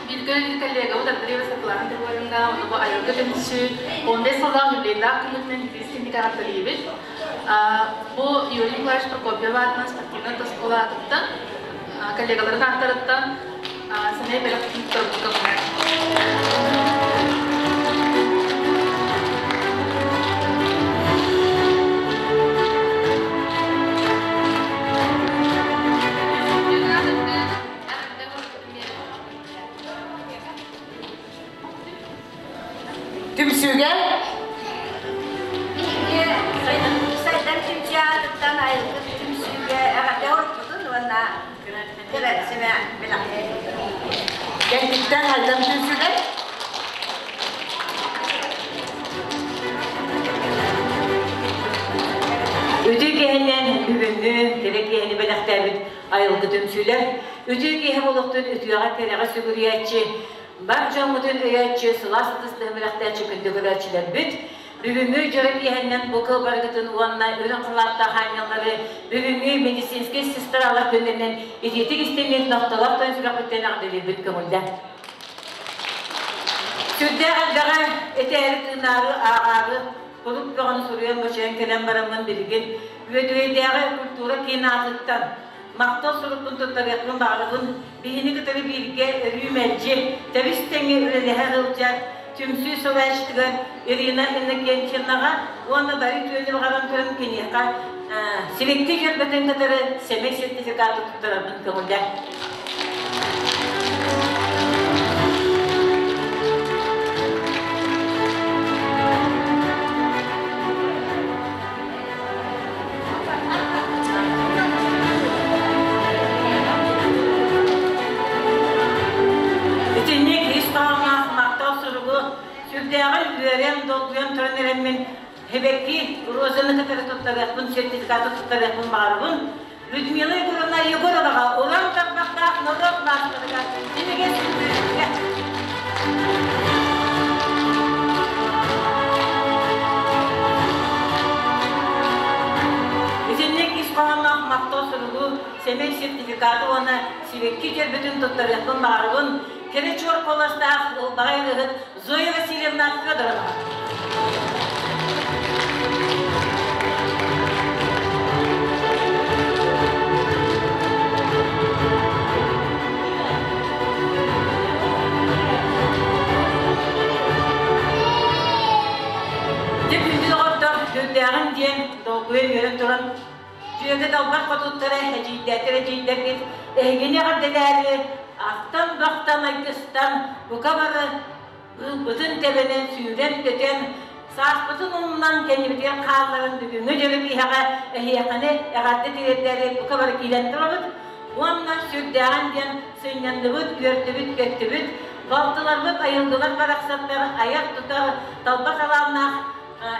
Бииргэ коллегабыт Андрей Высокларин тылларында оны бу айылгы түмсүү 15 сыллаах юбилейдаах күнүтүнэн итии эҕэрдэлиибит. Бу Юрий Николаевич Прокопьев аатынан спортивнай оскуола аатыттан, коллегаларын ааттарыттан сэмэй бэлэх туттарбыкка Түмсүүгэ Биһиги сайдан түмсүү аатыттан айылгы түмсүүгэ эҕэрдэ оҥорбутун уонна кыра сэмэ Кэнниттэн хайдан түмсүүгэ Үтүө киһинэн бүгүҥҥү кэрэ киһини бэлэхтээбит айылгы түмсүүлэр, үтүө киһи олохтун үтүөҕэ кэрэҕэ сүгүрүйээччи, бар дьоммутун өйөөччү, сылаас ытыс тыһымырахтааччы күндү көрөөччүлэрбит, бүгүҥҥү дьоро киэһэннэн бу кылбаргытын уонна үрүҥ халааттаах аанньаллары бүгүҥҥү медицинскэй сестралар күннэринэн итиитик истиҥник нохтолоох тойон сүрэхпиттэн эҕэрдэлиирбит көҥүллэ. Сүрдээх элбэҕи этээри тыынаары ааҕаары кулук бөҕөнү суруйан бочуйан кэлэн бараммын билигин Үөдүгэйдээҕи культура киин аатыттан махтал сурукпун туттарыахпын баҕарабын. Биһини кытары бииргэ өрүү мэлдьи тэбис-тэҥҥэ үлэлэһэ сылдьар түмсүү салайааччытыгар Ирина Иннокентьевнаҕа уонна бары үтүөнү баҕаран туран киниэхэ сибэкки дьөрбөтүн кытары сэмэй сертификаты туттарарбын көҥүллээн. Итинник ис хоһоонноох махтал суругу сүрдээҕин үөрэн, долгуйан туран эрэммин Хэбэкки Розаны кытары туттарыахпын, сертификаты туттарыахпын баҕарабын. Людмила Егоровна Егороваҕа уран тарбахтаах норуот маастарыгар синигин сүрдүүргэ. Итинник ис хоһоонноох махтал суругу, сэмэй сертификаты уонна сибэкки дьөрбөтүн туттарыахпын баҕарабын. Кэрэ чуор куоластаах ылбаҕай ырыаһыт Зоя Васильевна Федорова. Дьэ күндү доҕоттор, сүрдээҕин диэн долгуйа үөрэн туран, дьүөгэ далбар хотуттара эдьиийдээтэр эдьиийдэргит эһигини эҕэрдэлээри ахтан-бахтан айгыстан бука бары Ылбытын тэбэнэн сүүрэн-көтөн, сааспытын умнан кэннибитигэр хаалларан бүгүҥҥү дьоро киэһэҕэ эһиэхэни эҕэрдэ тириэрдээри бука бары киирэн турабыт уонна сүрдээҕин диэн сынньанныбыт, үөрдүбүт-көттүбүт. Балтыларбыт айылгылар барахсаттар айар-тутар талба талааннаах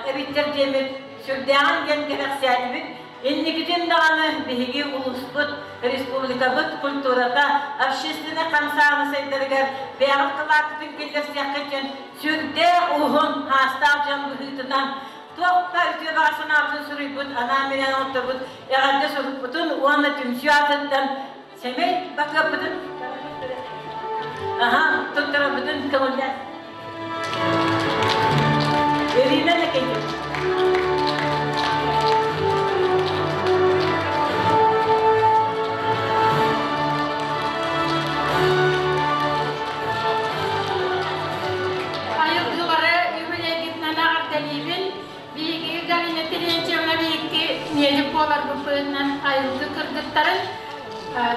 эбиттэр диэммит сүрдээҕин диэн кэрэхсээтибит. Инникитин даҕаны биһиги улууспут, республикабыт культурата общественнай хамсааһына сайдарыгар бэйэҕит кылааккытын киллэрсиэххит диэн сүрдээх уһун хаастаах дьон быһыытынан туох да үтүө баҕа санаабытын суруйбут, анаан-минээн оҥотторбут эҕэрдэ сурукпутун уонна түмсүү аатыттан сэмэй бакыаппытын. Аха, туттарабытын көҥүллээн. Ирина Лекеев. Айылгылары үбүлэйгитинэн эҕэрдэлиибин. Биһиги Галина Терентьевна биһикки медик буоларбыт быһыытынан айылгы кыргыттарын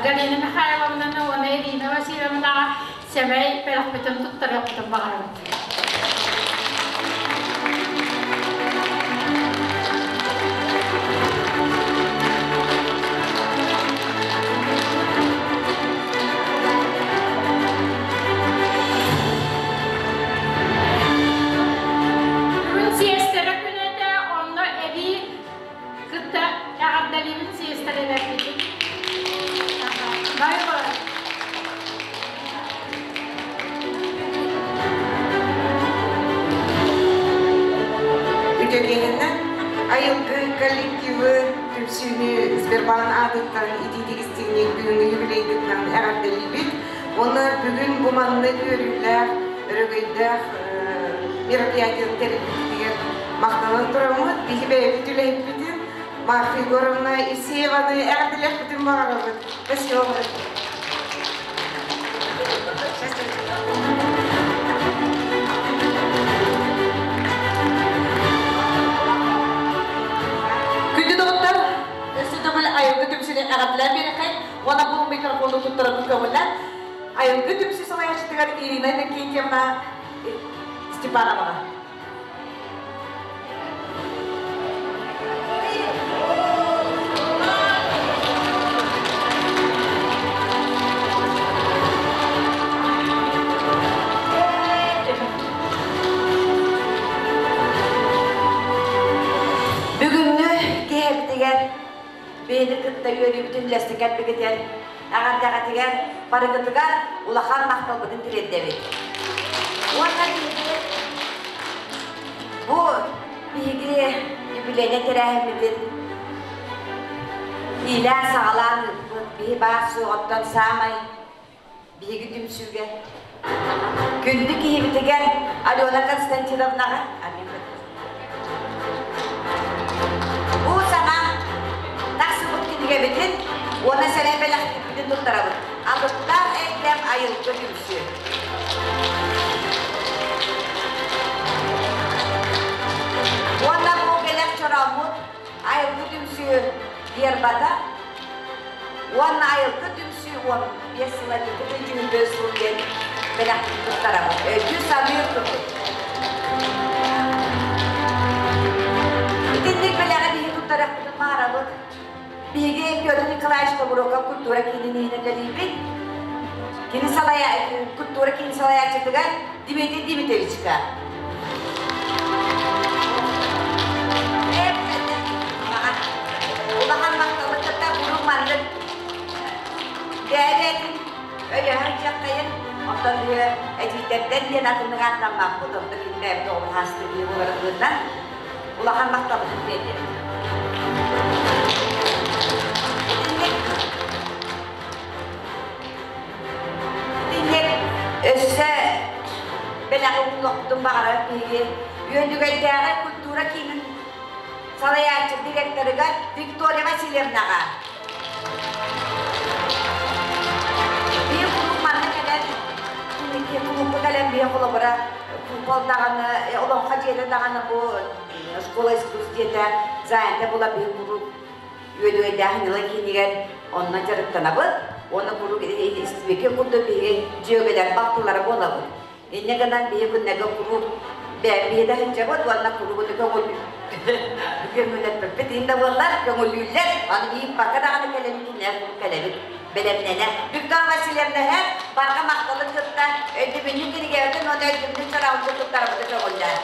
Галина Михайловнаны уонна Ирина Васильевнаҕа сэмэй бэлэхпитин туттарыахпытын баҕарабыт. Бүгүн сиэстэрэ күнэ этэ, онно эбии кытта эҕэрдэлиибин сиэстэрэлэрбитин. Бай-бай. Үтүөкэһиннэн айылгы коллективы түмсүүнү Сбербаан аатыттан итиитик истиҥник бүгүҥҥү юбилейгытынан эҕэрдэлиибит. Уонна бүгүн бу маннык үөрүүлээх, өрөгөйдөөх мероприятияны тэрийбитигэр махтанан тураммыт, биһи бэйэбит үлэһиппитин Марфа Егоровна Евсееваны эҕэрдэлиэхпитин баҕарабыт. Спасибо. Күндү доҕоттор, өссө төгүл айылгы түмсүүнү эҕэрдэлээн биэрэххэй уонна бу микрофону туттарарбыт көҥүллээн айылгы түмсүү салайааччытыгар Ирина Иннокентьевна Степановаҕа. Бүгүҥҥү киэһэбитигэр бэйэни кытта үөрүүбүтүн үллэстэ кэлбигитигэр эҕэрдэҕитигэр барыгытыгар улахан махталбытын тириэрдэбит. Уонна биһиги бу биһиги юбилейнай тэрээһиммитин иилээн-саҕалаан ыыппыт биһи баар суоҕуттан саамай биһиги түмсүүгэ күндү киһибитигэр Алена Константиновнаҕа Бу саҥа тахсыбыт кинигэбитин уонна сэрэй бэлэхпитин туттарабыт. Алыптаах эйгэм айылгы түмсүү. Уонна бу бэлэх чорооммут айылгы түмсүү гербата уонна айылгы түмсүү 15 сыла 2 сыл диэн бэлэхпит туттарабыт. Өйдүү саныыр курдук. Итинник бэлэҕи биһи туттарыахпытын баҕарабыт. Биһиги Петр Николаевич Тобуроков культура киинин иһинэн үлэлиибит. Кини салайа культура киин салайааччытыгар Дмитрий Дмитриевичка. Улахан махталы кытта куруук маннык бэйэ-бэйэтин өйөһөн дьахтайын, оттон үһү эдьиийдэртэн диэн атыннык ааттаммаппыт, онто кини бэйэбит оҕобут хаастыы киһи буоларбытынан улахан махталбытын тиэрдиэбит. Итинник Итинник өссө бэлэҕи угулуохпутун баҕарар биһиги Үөдүгэйдээҕи культура киинин салайааччы директорыгар Виктория Васильевнаҕа. Биир куруук манна кэлэн, кулуупка кэлэн биһи холобура футбол даҕаны, олоҥхо дьиэтэ даҕаны бу школа искусств дьиэтэ занята була биһи куруук үөдүгэйдээх ньыла киинигэр онно дьарыктанабыт уонна куруук истибиккин курдук биһиги дьүөгэлэр балтылара буолабыт. Инньэ гынан биһи күннэргэ куруук биһи да сылдьабыт уонна куруук көҥүл көҥүллэппиппит иһин да буоллар көҥүллүүллэр аны биһи даҕаны кэлэбит кинилэр куруук кэлэбит бэлэмнэнэ. Виктор Васильевна барҕа махталы кытта өйдөбүнньүк кинигэбитин уонна өйдөбүнньүк чараабытын туттарабыты көҕүллээн.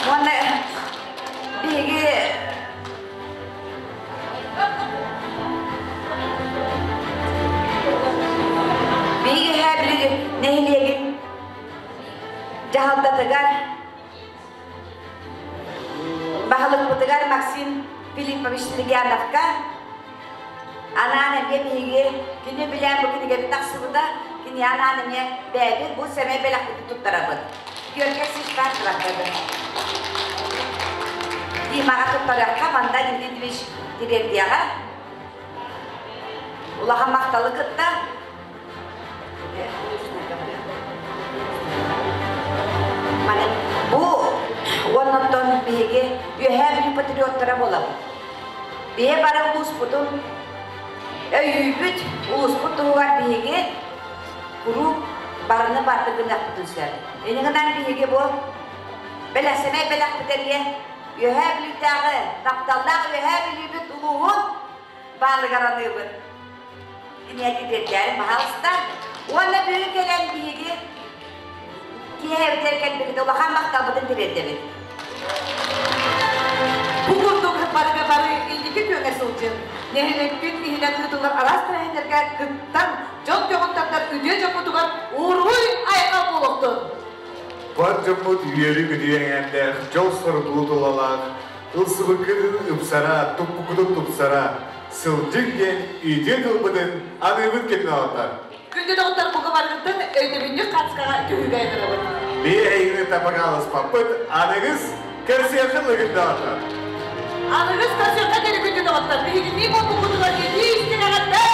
Уонна биһиги биһиги билигин нэһилиэгин дьаһалтатыгар баһылыкпытыгар Максим Филиппович Легяновка. Анаан эмиэ биһиги кини билэн бу кинигэбит тахсыбыта, кини анаан эмиэ бэйэбит бу сэмэй бэлэхпитин туттарабыт. Георгий Сишкар кылаттады. Димаҕа туттарыахха Манда Дмитриевич тириэрдиэҕэ. Улахан махталы кытта Бу уоннаттан биһиги Үөһээ Бүлүү патриоттара буолабыт. Биһи бары улууспутун өйүүбүт, улууспут туһугар биһиги куруук барыны барты гыныахпытын сөп. Инигинэн биһиги бу бэлэхсэмэй бэлэхпит эмиэ Үөһээ Бүлүүтээҕи тапталлаах Үөһээ Бүлүүбүт улууһун баалыгар аныыбыт. Киниэхэ тиэрдээри баһаалыста. Уонна бүгүн кэлэн биһиги киэһэбитигэр кэлбиккит улахан махталбытын тириэрдэбит. Бу курдук барыга бары инники күөҥэ сылдьын, нэһилиэкпит иһинэн ыытыллар араас тэрээһиннэргэ кыттан, дьон көҕүн тардар үтүө дьоммутугар уруй айхал буолуохтун! Бар дьоммут үөрүү-көтүү эҥээрдээх, дьол-соргу тулалаах, ылсыбыккытын ыпсара, туппуккутун тупсара, сылдьыҥ диэн үтүө тылбытын аныыбыт кэмнэҕиттэр. Күндү доҕоттор бука барыгыттан өйдөбүнньүк хаацкаҕа түһүүгэ ыҥырабыт. Бии эһигини табагааласпаппыт, аныгыс көрсүөххэ лыгырдаатар. Аныгыс көрсүөххэ диэри күндү доҕоттор, биһигиннии буолбуккутугар итии истиҥ эҕэрдэ!